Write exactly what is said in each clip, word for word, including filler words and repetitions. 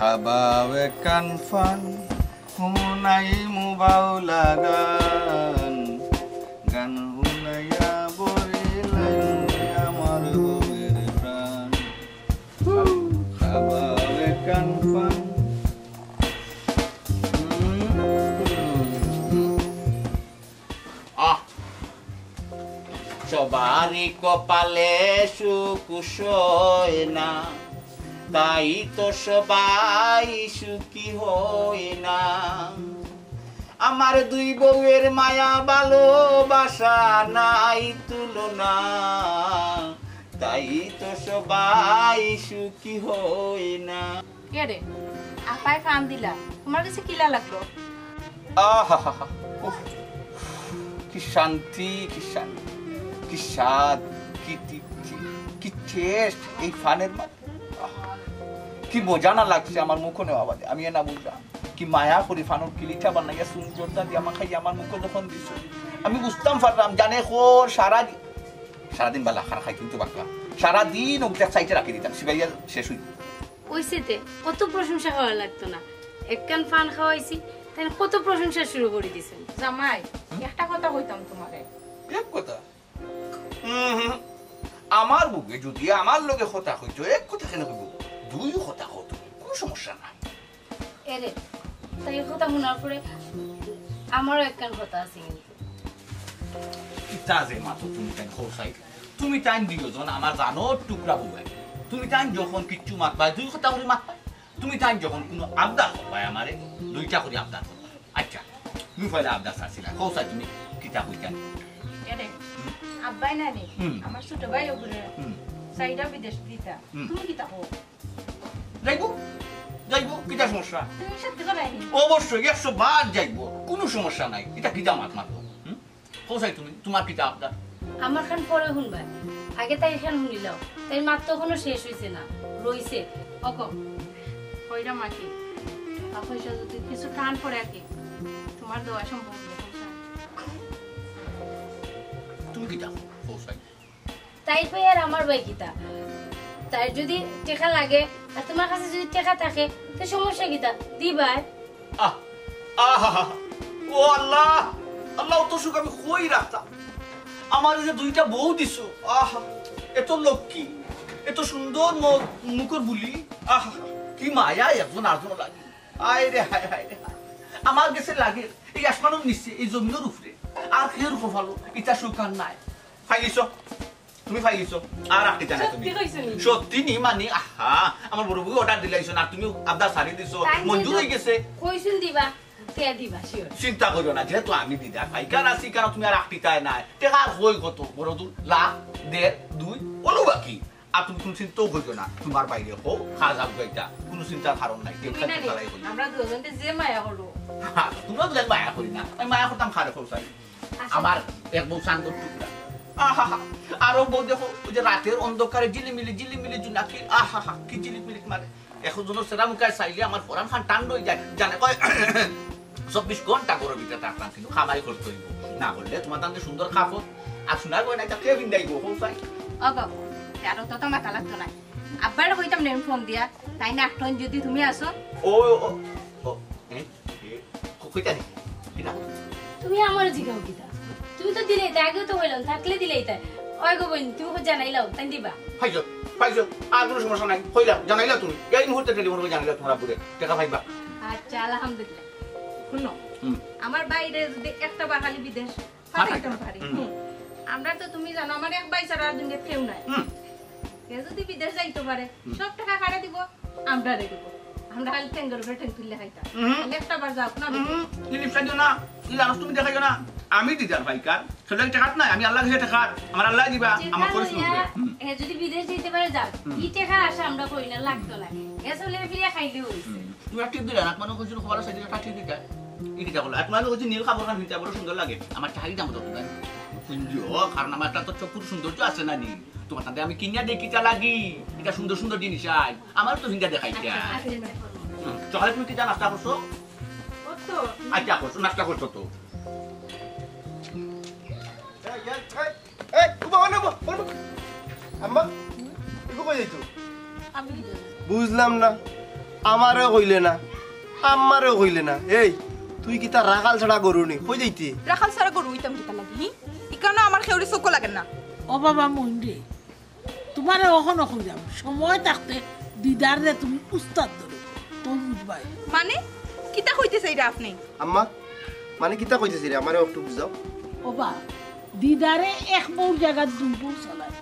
আবাও একখান ফান, হুনাইমু বাউলা গান, গান হুনাইয়া বরিলাই আমার বউয়ের প্রাণ। আবাও একখান ফান। আহ, সবারই কপালে সুখ সয় না, তাই তো সবাই সুখী হয় না। আমার দুই বউয়ের মায়া ভালোবাসা নাই তুলনা, তাই তো সবাই সুখী হয় না। কে রে? আপায় ফান দিলা, তোমার কাছে কিলা লাগলো? আহা, উফ, কি শান্তি, কি শান্তি, কি স্বাদ, কি তৃপ্তি, কি টেস্ট এই ফানের মাঝে। আহ, কি মজা না লাগছে আমার মুখো নেওয়া বাদে। আমি এ না বুঝলাম, কি মায়া করি ফানোর কিলিটা বানাইয়া চুন জর্দা দিয়া মাখাইয়া আমার মুখো যখন দিছো, আমি বুঝতাম পারলাম, জানে খোর সারা দি-, সারাদিন বালা খার খাইতে হইতো বাক্কা, সারাদিন ওগুলো এক সাইডে রাখি দিতাম, সিবাইয়া শেষ হইতো। ওইসে তে, কত প্রশংসা করা লাগতো না। একখান ফান খাওয়াইছি, তাই কত প্রশংসা শুরু করে দিছেন। জামাই, একটা কথা কইতাম তোমারে। এক কথা? হুম, হুম। আমার বউয়ে যদি আমার লগে কথা কইতো, এক কথা কেন কইবো? দুই কথা কইতো, কোনো সমস্যা নাই। এরে, তাই কথা শোনার পরে আমারও একখান কথা আছে কিন্তু। ইতা যে মাতো তুমি তাই খোসাই, তুমি তাই দুইজন আমার জানোর টুকরা বউয়াইন। তুমি তাই যখন কিচ্ছু মাতবায়, দুই কথা করে মাতবায়। তুমি তাই যখন কোনো আবদার করবায় আমারে, দুইটা করে আবদার করবায়। আচ্ছা, তুমি পয়লা আবদার চাচ্ছিলা, খোসাই তুমি কিতা কইতা? এরে, হুম। আব্বাই নানি, হুম। আমার ছোট ভাই ওগুরে, হুম। চাইরা বিদেশ দিতা। হুম। তুমি কিতা কও? যাইবো, যাইবো, কিতা সমস্যা? তুমি সত্যি করে আইনি? অবশ্যই, একশো বার যাইবো, কোনো সমস্যা নাই। এটা কিতা মাত মারবো? হুম? কোথায় তুমি? তোমার কিতা আবদার? আমার খান পরে শুনবায়, আগে তাই খান শুনিলাও। তাই মাত তো এখনো শেষ হইছে না, রইছে। অক। কইরা মাকে, টাকা পয়সা যদি কিছু টান পড়ে আগে, তোমার দেওয়া সম্ভব না। তুমি কিতা? কোথায়? তাই কই আর আমার ভাই কিতা? তাই যদি টেকা লাগে আর তোমার কাছে যদি টেকা থাকে, তো সমস্যা কিতা? দিবায়। আহ, আহা, ও আল্লাহ, আল্লাহ, অত সুখ আমি কই রাখতাম। আমার এই যে দুইটা বউ দিছো, আহা, এত লক্ষ্মী, এত সুন্দর মু-, মুখর বুলি, আহা, কি মায়া একজন আরজন লাগে। আয় রে হায়, হায় রে হায়। আমার গেছে লাগে, এই আসমানর নিচে, এই জমিনর উপরে, আর কেউর কপালো ইতা সুখ আর নাই। পাইলিছো? তুমি পাইলিছো? আর রাখতে চাই না তুমি। সত্যি কইছো নি? সত্যি নি মানে, আহা, আমার বড় বউ অর্ডার দিলাইছো না, তুমি আবদার সারি দিছো, তাই মঞ্জুর হয়ে গেছে। কইছুন দিবা, তে দিবা, sure। চিন্তা করিও না, যেহেতু আমি দিদার ভাই, কার আছি, কারণ তুমি আর রাখতে চাই না। টেকার হই কত? বড় দূর, লাখ, দেড়, দুই, ওলো বাকি। আর তুমি কোনো চিন্তাও করিও না, তোমার বাইরে হোক, খাওয়া যাও গাইতা, কোনো চিন্তার কারণ নাই। তুমি টেনশন না নি, ছাড়াই হইল। আমরা দুজনকে যে মায়া করলো। হ্যাঁ, তোমরা দুজন মায়া করি না, আমি মায়া করতাম খারে খোসাই। আচ্ছা। আমার এক বউ চান্দর টুকরা। আহা হা। আরো বউ দেখো, ওই যে রাতের অন্ধকারে ঝিলিমিলি, ঝিলিমিলি জোনাকি। আহা হা, কি ঝিলিমিলি মারে। এখন জন্য সেরা মুখায় চাইলে আমার পরান খান টান হয়ে যায়। জানে কয়, চব্বিশ ঘন্টা ঘরর ভিতরে থাকতাম, কিন্তু কামাই করতে হইব। না করলে তোমার তাতে সুন্দর কাপড় আর সোনার গয়না একটা কে ভিন্দাইব, হোসাই? ও বাবা, আরো তো তো মাথা লাগতো না। আব্বারে কইতাম নে ফোন দিয়া, তাই না, এখন যদি তুমি আসো। ও, ও, ও, এ, এ, ক-, কইতা নি? কিতা? তুমি আমারে জিগাও কিতা? তুমি তো দিলেই তাই, আগেও তো কইলাম, থাকলে দিলেই তাই। ওই গো বইন, তুমি কই জানাইলাও, তাই দিবা? পাইছো, পাইছো, আর কোনো সমস্যা নাই। কইলাম, জানাইলাও তুমি। এই মুহূর্তে টেলিফোন করে জানাইলাও তোমার বুড়ে। টেকা পাইবা। আচ্ছা, আলহামদুলিল্লাহ। শুনো, হুম। আমার বাইরে যদি একটা বার খালি বিদেশ পাঠাইতাম পারি। হুম। হুম। আমরা তো তুমি জানো, আমার এক ভাই ছাড়া আর দুনিয়াত কেউ নাই। হুম। কেউ যদি বিদেশ যাইতে পারে, হুম। সব টেকা কারে দিব? আমরারে দিব। আমরা খালি ঠেঙ্গর উপরে ঠেং তুললে খাইতাম। হুম। খালি একটা বার যাও না। হুম। ইলিশ খাইও না, ইলিশ তুমি দেখাইও না। আমি দিদার ভাই কার। সেটা কি টেকাত নাই? আমি আল্লাহ গেছে টেকার। আমার আল্লাহ দিবা, টেকা আমার পরিশ্রম লইয়া, করে। হুম। এ যদি বিদেশ যাইতে পারে যাক। হুম। ই টেকার আশা আমরা করি না, লাগতো না। গ্যাস হলে ফিরিয়া খাইলেও হইছে। হুম। তুমি একটা টিপ দিলে না, তোমার কইছিল খবর আছে, একটা টিপ দিতে। এই কিতা বলো? আর তোমার কইছি নীল কাপড় খান নিতে বড় সুন্দর লাগে। আমার চাহিদা মতো তুমি পিন্দিও, কারণ আমার একটা তো চক্ষুর সৌন্দর্য আছে না নি? তোমার তাতে আমি কিনিয়া দেখি তা লাগি। এটা সুন্দর সুন্দর জিনিস আই। আমার তো হিন্দা দেখাই আচ্ছা, যা। আচ্ছা, আচ্ছা। হুম, সকালে তুমি কিতা নাস্তা করছো? ও তো। আচ্ছা, করছো, নাস্তা করছো তো। এই, এই, এই, এই, উবা, উবা, উবা, উবা। আম্মা, ইগু কই যাইতো? আমি কি জানি? বুঝলাম না। আমারেও কইলে না, আম্মারেও কইলে না। এই, তুই কিতা রাখাল ছাড়া গরু নি? কই যাইতে? রাখাল ছাড়া গরু অইতাম কিতা লাগি, হি? ইকানো আমার খেউরি চউখো লাগে না। ও বাবা মইন রে, তুমারে অখনো কইরাম, সময় থাকতে দিদাররে তুমি উস্তাদ ধরো, তউ বুঝবায়। মানে, কিতা কইতে চাইরা আপনে? আম্মা, মানে কিতা কইতে চাইরা? আমারে একটু বুঝাও। ও বা, দিদারে এক বউর জাগাত দুই বউ চালায়।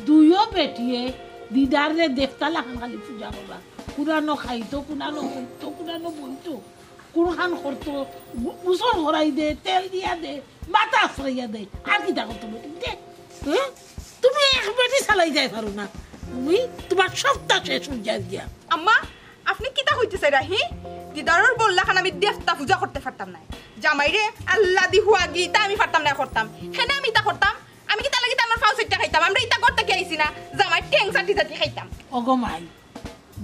দুইও বেটিয়ে দিদাররে দেবতা লাখান খালি পূজা করবা। কুনানো খাইতো, কুনানো বইতো, কুনানো বইতো, কুনখান করতো, গু-, গোসল করাই দে, তেল দিয়া দে, মাথা আছড়াইয়া দে, আর কিতা করতো বেটি দে? হ্যাঁ? তুমি এক বেটি চালাই যাইতায় পারো না, তুমি, তুমার সবটা শেষ অই যায় গিয়া। আম্মা, আপনে কিতা কইতে চাইরা, হি? দিদারর বউর লাখান আমি দেবতা পূজা করতে পারতাম নায়। জামাইরে আল্লাদি হুয়াগি ইতা আমি পারতাম নায় করতাম। কেনে আমি ইতা করতাম? আমি কিতার লাগি তান পাও চাটিয়া খাইতাম? আমরা ইতা ঘর থাকি আইছি না, জামাইর ঠেং চাটি চাটি খাইতাম। ওগো মাই,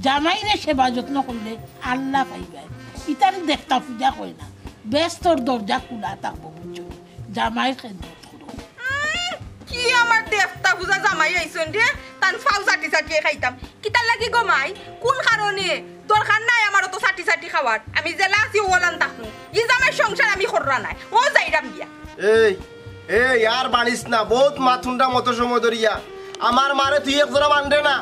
জামাইরে সেবা যত্ন করলে আল্লা পাইবায়। ইতারে দেবতা পূজা কয় না, বেহেস্তর দরজা খুলা থাকবো, বুঝছো নি? জামাইর খেদমত করো। উম, কি আমার দেবতা পূজা জামাই আইছইন রে, তান পাও চাটি চাটিয়া খাইতাম। কিতার লাগি গো মাই? কুন কারণে? দরকার নাই আমার অত চাটি চাটি খাওয়ার। আমি যেলা আছি অলান থাকমু। ই জামাইর সংসার আমি কররা নায়। অউ যাইরাম গিয়া। এই, এই, আর বাড়িস না, বউত মাত হুনরাম অত সময় ধরিয়া। আমার মারে তুই এক জোড়া মানরে না,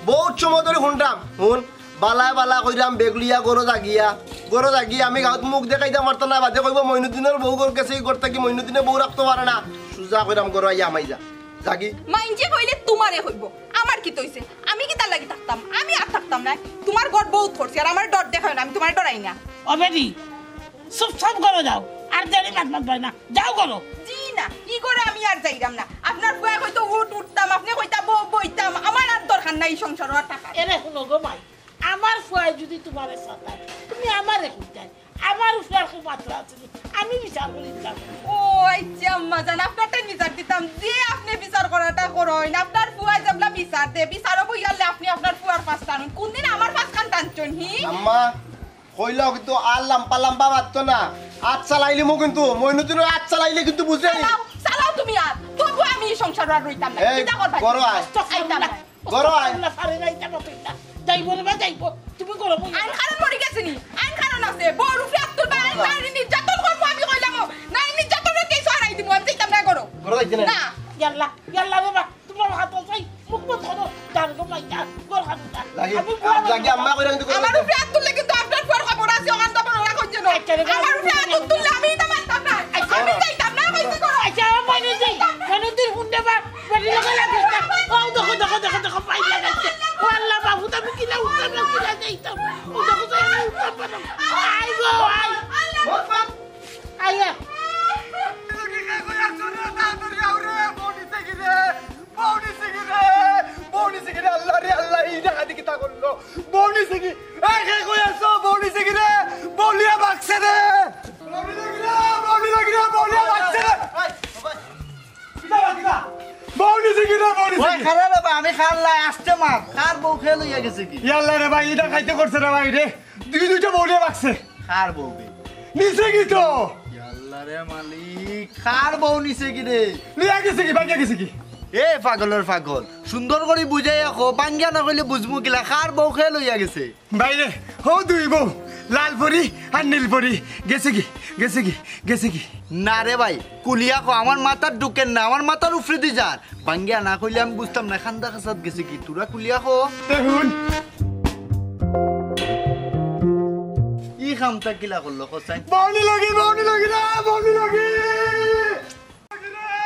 বউত সময় ধরি হুনরাম। হুন, বালায় বালা কইরাম বেগুলিয়া গরো জাগিয়া, গরো জাগিয়া আমি গাউত মুখ দেখাইতাম পারতাম না, বাদে কইবো মইনুদ্দিনর বউ গর গেছে, ই ঘর থাকি মইনুদ্দিনে বউ রাখতো পারে না। সুজা কইরাম গরো আইয়া হামাই যা। যাগি। মাইনষে কইলে তুমারে কইবো, আমার কিতা অইছে? আমি কিতার লাগি থাকতাম? আমি আর থাকতাম নায়। তুমার ঘর বউত করছি, আর আমারে ডর দেখাইও না, আমি তুমারে ডরাই না। ও বেটি, চুপচাপ গরো যাও, আর দেরি মাত মাতবায় না, যাও গরো। জি না, ই ঘরো আমি আর যাইরাম না। আপনার ফুয়ায় কইতো উঠ, উঠতাম, আপনে কইতা বউ, বইতাম। আমার আর দরকার নাই ই সংসারো আর থাকার। এরে হুনো গো মাই, আমার ফুয়ায় যুদি তুমারে সাতায়, তুমি আমারে কইতায়। আমার উপরে আর কেউ মাতরা আছে নি? আমি বিচার করি দিতাম। ও আইচ্ছা আম্মা জান, আপনারটাই বিচার দিতাম। যে আপনে বিচার করাটা করইন, আপনার ফুয়ায় যেবলা বিচার দে, বিচারো বইয়ারলে আপনে আপনার ফুয়ার পাশ টানুন। কুনদিন আমার পাশখান টানছইন, হি? আম্মা, কইলাও কিন্তু আর লাম্বা লাম্বা মাততো না। আত চালাইলিমু কিন্তু, মইনুদ্দিনর আত চালাইলে কিন্তু বুঝে নি। চালাও, চালাও তুমি আত। তবু আমি ই সংসারো আর রইতাম না। এই, কিতা করবা? গরো আয়। আইতাম না। গরো আয়। আল্লাহ, ফারে না, ইটা মতো ইটা। যাইবো রে বা, যাইবো। তুমি গরো বই। আইন কানুন মরি গেছে নি? আইন কানুন আছে। বউর উপরে আত তুলবা, আইন কানুন নির্যাতন করবো আমি কইলাম। না, নির্যাতনর কেস হারাই দিমু, আমি যাইতাম না গরো। গরো যাইতে না। না। ইয়াল্লা, ইয়াল্লা রে বা, তুমরা হাত চাই, মুখ বন্ধ করো। দাঁড় গো মাইয়া, গরো খাবো না। লাগি, আমি বুয়া লাগি, আম্মা কইরা কিন্তু গরো আমার যাইতে। উপরে আত তুললে কিন্তু আপনার ফুয়ার খবর আছে, ওখান তো বড় রাখো যেন। আচ্ছা রে, আমার উপরে আত তুললে আমি ইটা মানতাম না। আচ্ছা। আমি যাইতাম না, কইছি গরো। আচ্ছা, আমার মনে নেই। মনে তুই হুন্ডে বা, বেটি লগে লাগিস না। ও দেখো, দেখো, দেখো, দেখো, পাইপ লাগাইছে। ও আল্লাহ, বাবু, তো আমি কিলা উঠতাম না, কিলা যাইতাম। ও দেখো, তো আমি উঠতাম পারলাম। I go, I. আইয়া। বউ নিছে গি রে? বউ নিছে গি রে? আল্লাহ রে আল্লাহ, ই ডাকাতি কিতা করলো? বউ নিছে গি? এই, কে কই আছো? বউ নিছে গি রে? বউলিয়া বাগছে রে। বউ নিছে গি রে? বউ নিছে গি রে? বউলিয়া বাগছে রে। কিতা বা, কিতা? বউ নিছে গি রে? বউ নিছে ওই গি? খারা রে বা, আমি খার লাই আসতে মার। কার বউ খেয়ে লইয়া গেছে কি? ইয়াল্লা রে ভাই, ইটা খাইতে করছে রে ভাই রে। দুই দুইটা বউলিয়া বাগছে। কার বউ বে? নিছে গি তো? ইয়াল্লা রে মালিক, কার বউ নিছে গি রে? লইয়া গেছে গি, ভাগিয়া গেছে গি? এ পাগলর পাগল, সুন্দর করি বুঝাইয়া কও, ভাঙ্গিয়া না কইলে বুঝমু কিলা, কার বউ খেয়ে লইয়া গেছে? ভাই রে, হো দুই বউ, লাল পরি আর নীল পরি, গেছে গি, গেছে গি, গেছে গি? না রে ভাই, খুলিয়া কও, আমার মাথাত ঢুকের না, আমার মাথার উপরেদি যার। ভাঙ্গিয়া না কইলে আমি বুঝতাম না, কান্দা কাছাত গেছে গি, তোরা খুলিয়া কও। দেখুন। ই কামটা কিলা করলো, কছাইন? বউ নিলো গি, বউ নিলো গি রে, বউ নিলো গি। বউ নিলো গি রে,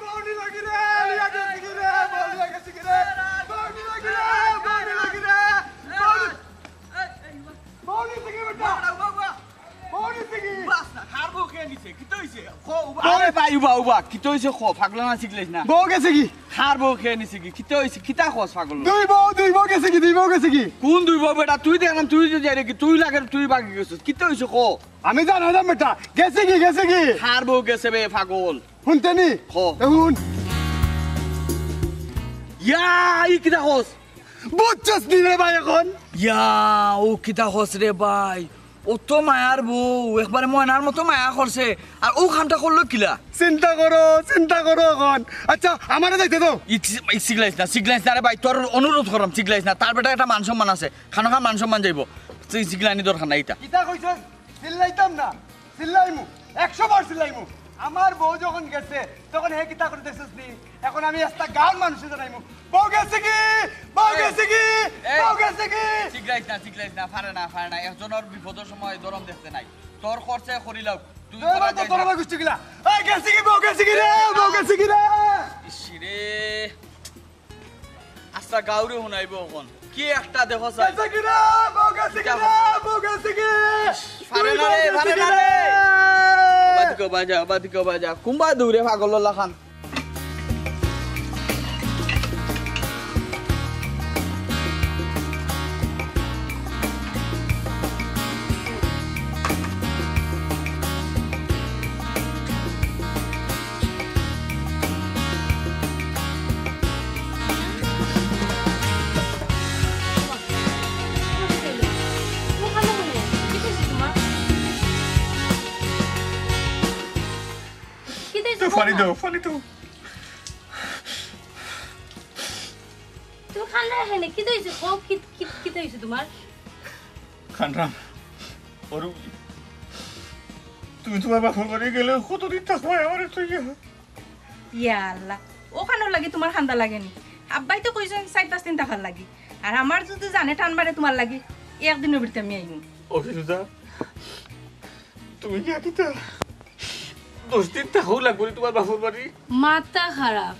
বউ নিলো গি রে, লইয়া গেছে গি রে, বউ লইয়া গেছে গি রে, বউ নিলো গি রে, বউ নিলো গি রে, বউ নি-, বউ নিছে গি বেটা? বউ নিছে গি? বাস না, কার বউ খেয়ে নিছে? কিতা অইছে? কও, উবা। আরে ভাই, উবা, উবা, কিতা অইছে কও, পাগল না শিখলেছ না? বউ গেছে গি? কার বউ খেয়ে নিছে গি? কিতা অইছে? কিতা কস পাগল? দুই বউ, দুই বউ গেছে গি? দুই বউ গেছে গি? কোন দুই বউ বেটা? তুই দেখলাম, তুই যে যাই রে কি, তুই লাগে, তুই বাকি গেছস। কিতা অইছে কও? আমি জানাইলাম বেটা, গেছে গি, গেছে গি? কার বউ গেছে বে পাগল? হুনতে নি? হ। এ হুন। ইয়া, ই কিতা কস? বুঝছস নি রে ভাই এখন? ইয়া, ও কিতা কস রে ভাই? অত মায়ার বউ, একবারে ময়নার মতো মায়া করছে। আর ও কামটা করলো কিলা? চিন্তা করো, চিন্তা করো এখন। আচ্ছা, আমারে যাইতে দাও। ই, ই চিল্লাইস না, চিল্লাইস না রে ভাই, তোর অনুরোধ করলাম, চিল্লাইস না। তার বেটা একটা মান সম্মান আছে, খানোখা মান সম্মান যাইবো। তুই চিল্লানি দরকার নাই ইতা। কিতা কইছস? চিল্লাইতাম না, চিল্লাইমু, একশো বার চিল্লাইমু। আমার বউ যখন গেছে, তখন হে কিতা করে দেখছস নি? এখন আমি একটা গাঁওর মানুষে জানাইমু, "বউ গেছে কি? বউ এই, গেছে কি? এই, বউ গেছে কি?" চিল্লাইস না, চিল্লাইস না, পারে না, পারে না। একজনর বিপদর সময় দরম দেখতে নাই। তোর খরচে করিলাও, তুই তোর করা তো যায় তোর না। আমার গোষ্ঠী গিলা। "এই গেছে কি? বউ গেছে কি রে? বউ গেছে কি রে?" ইস রে। আচ্ছা, গাউরে হুনাইবো অখন। কি একটা দেখো চাই। গেছে কি রে? বউ গেছে কি রে? বউ গেছে কি? পারে না রে, পারে না রে। ওবাদিকে ওবা যা, ওবাদিকে ওবা যা। কুম্বা দূরে পাগল লাখান। কিতা অইছে? তো পানি দাও, পানি দাও। তুমি কান্দায় কেনে? কিতা অইছে? কও, কি, কি, কিতা অইছে তুমার? কান্দাম। অরু, তুমি তুমার বাপর বাড়ি গেলে কতদিন থাকবায় আমারে থইয়া? ইয়া আল্লাহ, অখানর লাগি তুমার কান্দা লাগে নি? আব্বায় তো কইছইন চাইর পাঁচ দিন থাকার লাগি। আর আমার যুদি জানে টান মারে তুমার লাগি, একদিনর ভিতরে আমি আইমু। ও ফিরুজা, তুমি কিতা দশ দিন থাকো লাগবো নি তুমার বাপর বাড়ি? মাথা খারাপ।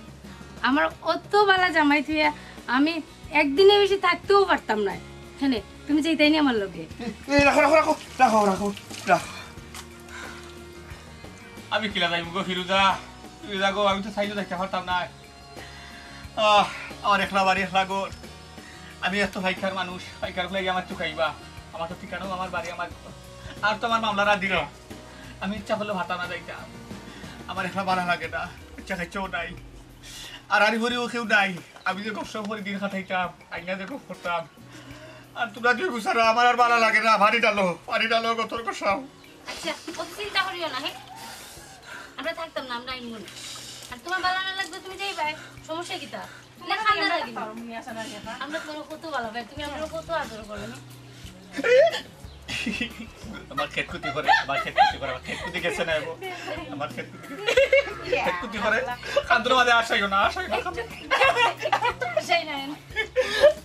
আমার অত বালা জামাই থইয়া আমি একদিনে বেশি থাকতেও পারতাম নায়। কেনে, তুমি যাইতায় নি আমার লগে? এই, রাখো, রাখো, রাখো, রাখো, রাখো, রাখো। আমি কিলা যাইমু গো ফিরুজা? ফিরুজা গো, আমি তো চাইলেও যাইতাম পারতাম নায়। আহ, আমার একলা বাড়ি, একলা ঘর। আমি এত পাইকার মানুষ, পাইকার অকলে আমার চুকাইবা। আমার তো ঠিকানাও আমার বাড়ি, আমার ঘর। আর তো আমার মামলার আদিল। আমি ইচ্ছা করলে পারতাম না যাইতাম। আমার একলা বালা লাগে না, ইচ্ছা খাইছেও নাই। আর আড়ি বড়িও কেউ নাই। আমি যে কষ্ট করি দিন কাটাইতাম, আইনা যে গপ করতাম। আর তুমরা দুইগু ছাড়া আমার আর বালা লাগে না। পানি ঢালো, পানি ঢালো, গতর কষাও। আচ্ছা, অত চিন্তা করিও না, হে? আমরা থাকতাম না, আমরা আইমু না। আর তুমার বালা না লাগবে, তুমি যাইবায়, সমস্যা কিতা? না, ঠান্ডা লাগে না। আমরা তুমারে কত বালা পাই, তুমি আমরারে কত আদর করো না? আমার খেতকুতি করে, আমার খেতকুতি করে, আমার খেতকুতি গেছে না এগো। আমার খেতকুতি করে। খেতকুতি করে। কান্দর মাঝে আসাইও না, আসাইও না। আসাই না।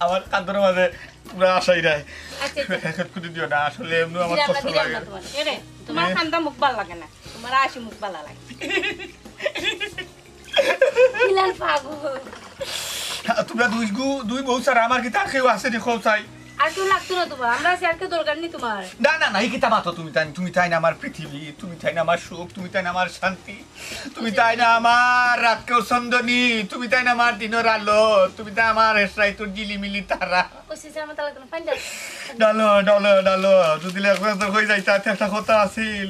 আমার কান্দর মাঝে পুরা আসাই নাই। আচ্ছা, আচ্ছা। খেতকুতি দিও না, আসলে এমনি আমার কষ্ট লাগে। এরে, তুমার কান্দা মুখ ভালা লাগে না, তুমার আসি মুখ ভালা লাগে। বিলাল পাগল। তুমরা দুই গু-, দুই বউ ছাড়া আমার কিতা আর কেউ আছে নি, কও চাই? আর কেউ লাগতো না তুমার, আমরা আছি, আর কেউ দরকার নি তুমার। না, না, না, ই কিতা মাতো তুমি তাইন, তুমি তাইন আমার পৃথিবী, তুমি তাইন আমার সুখ, তুমি তাইন আমার শান্তি, তুমি তাইন আমার রাতর চান্দনি, তুমি তাইন আমার দিনর আলো, তুমি তাইন আমার শেষ রাইতর ঝিলিমিলি তারা। কইছি যে আমার তালা কোনো ফাইন দেন। ডালো, ডালো, ডালো, যদি একজন তো কই যাইতা, একটা কথা আছিল।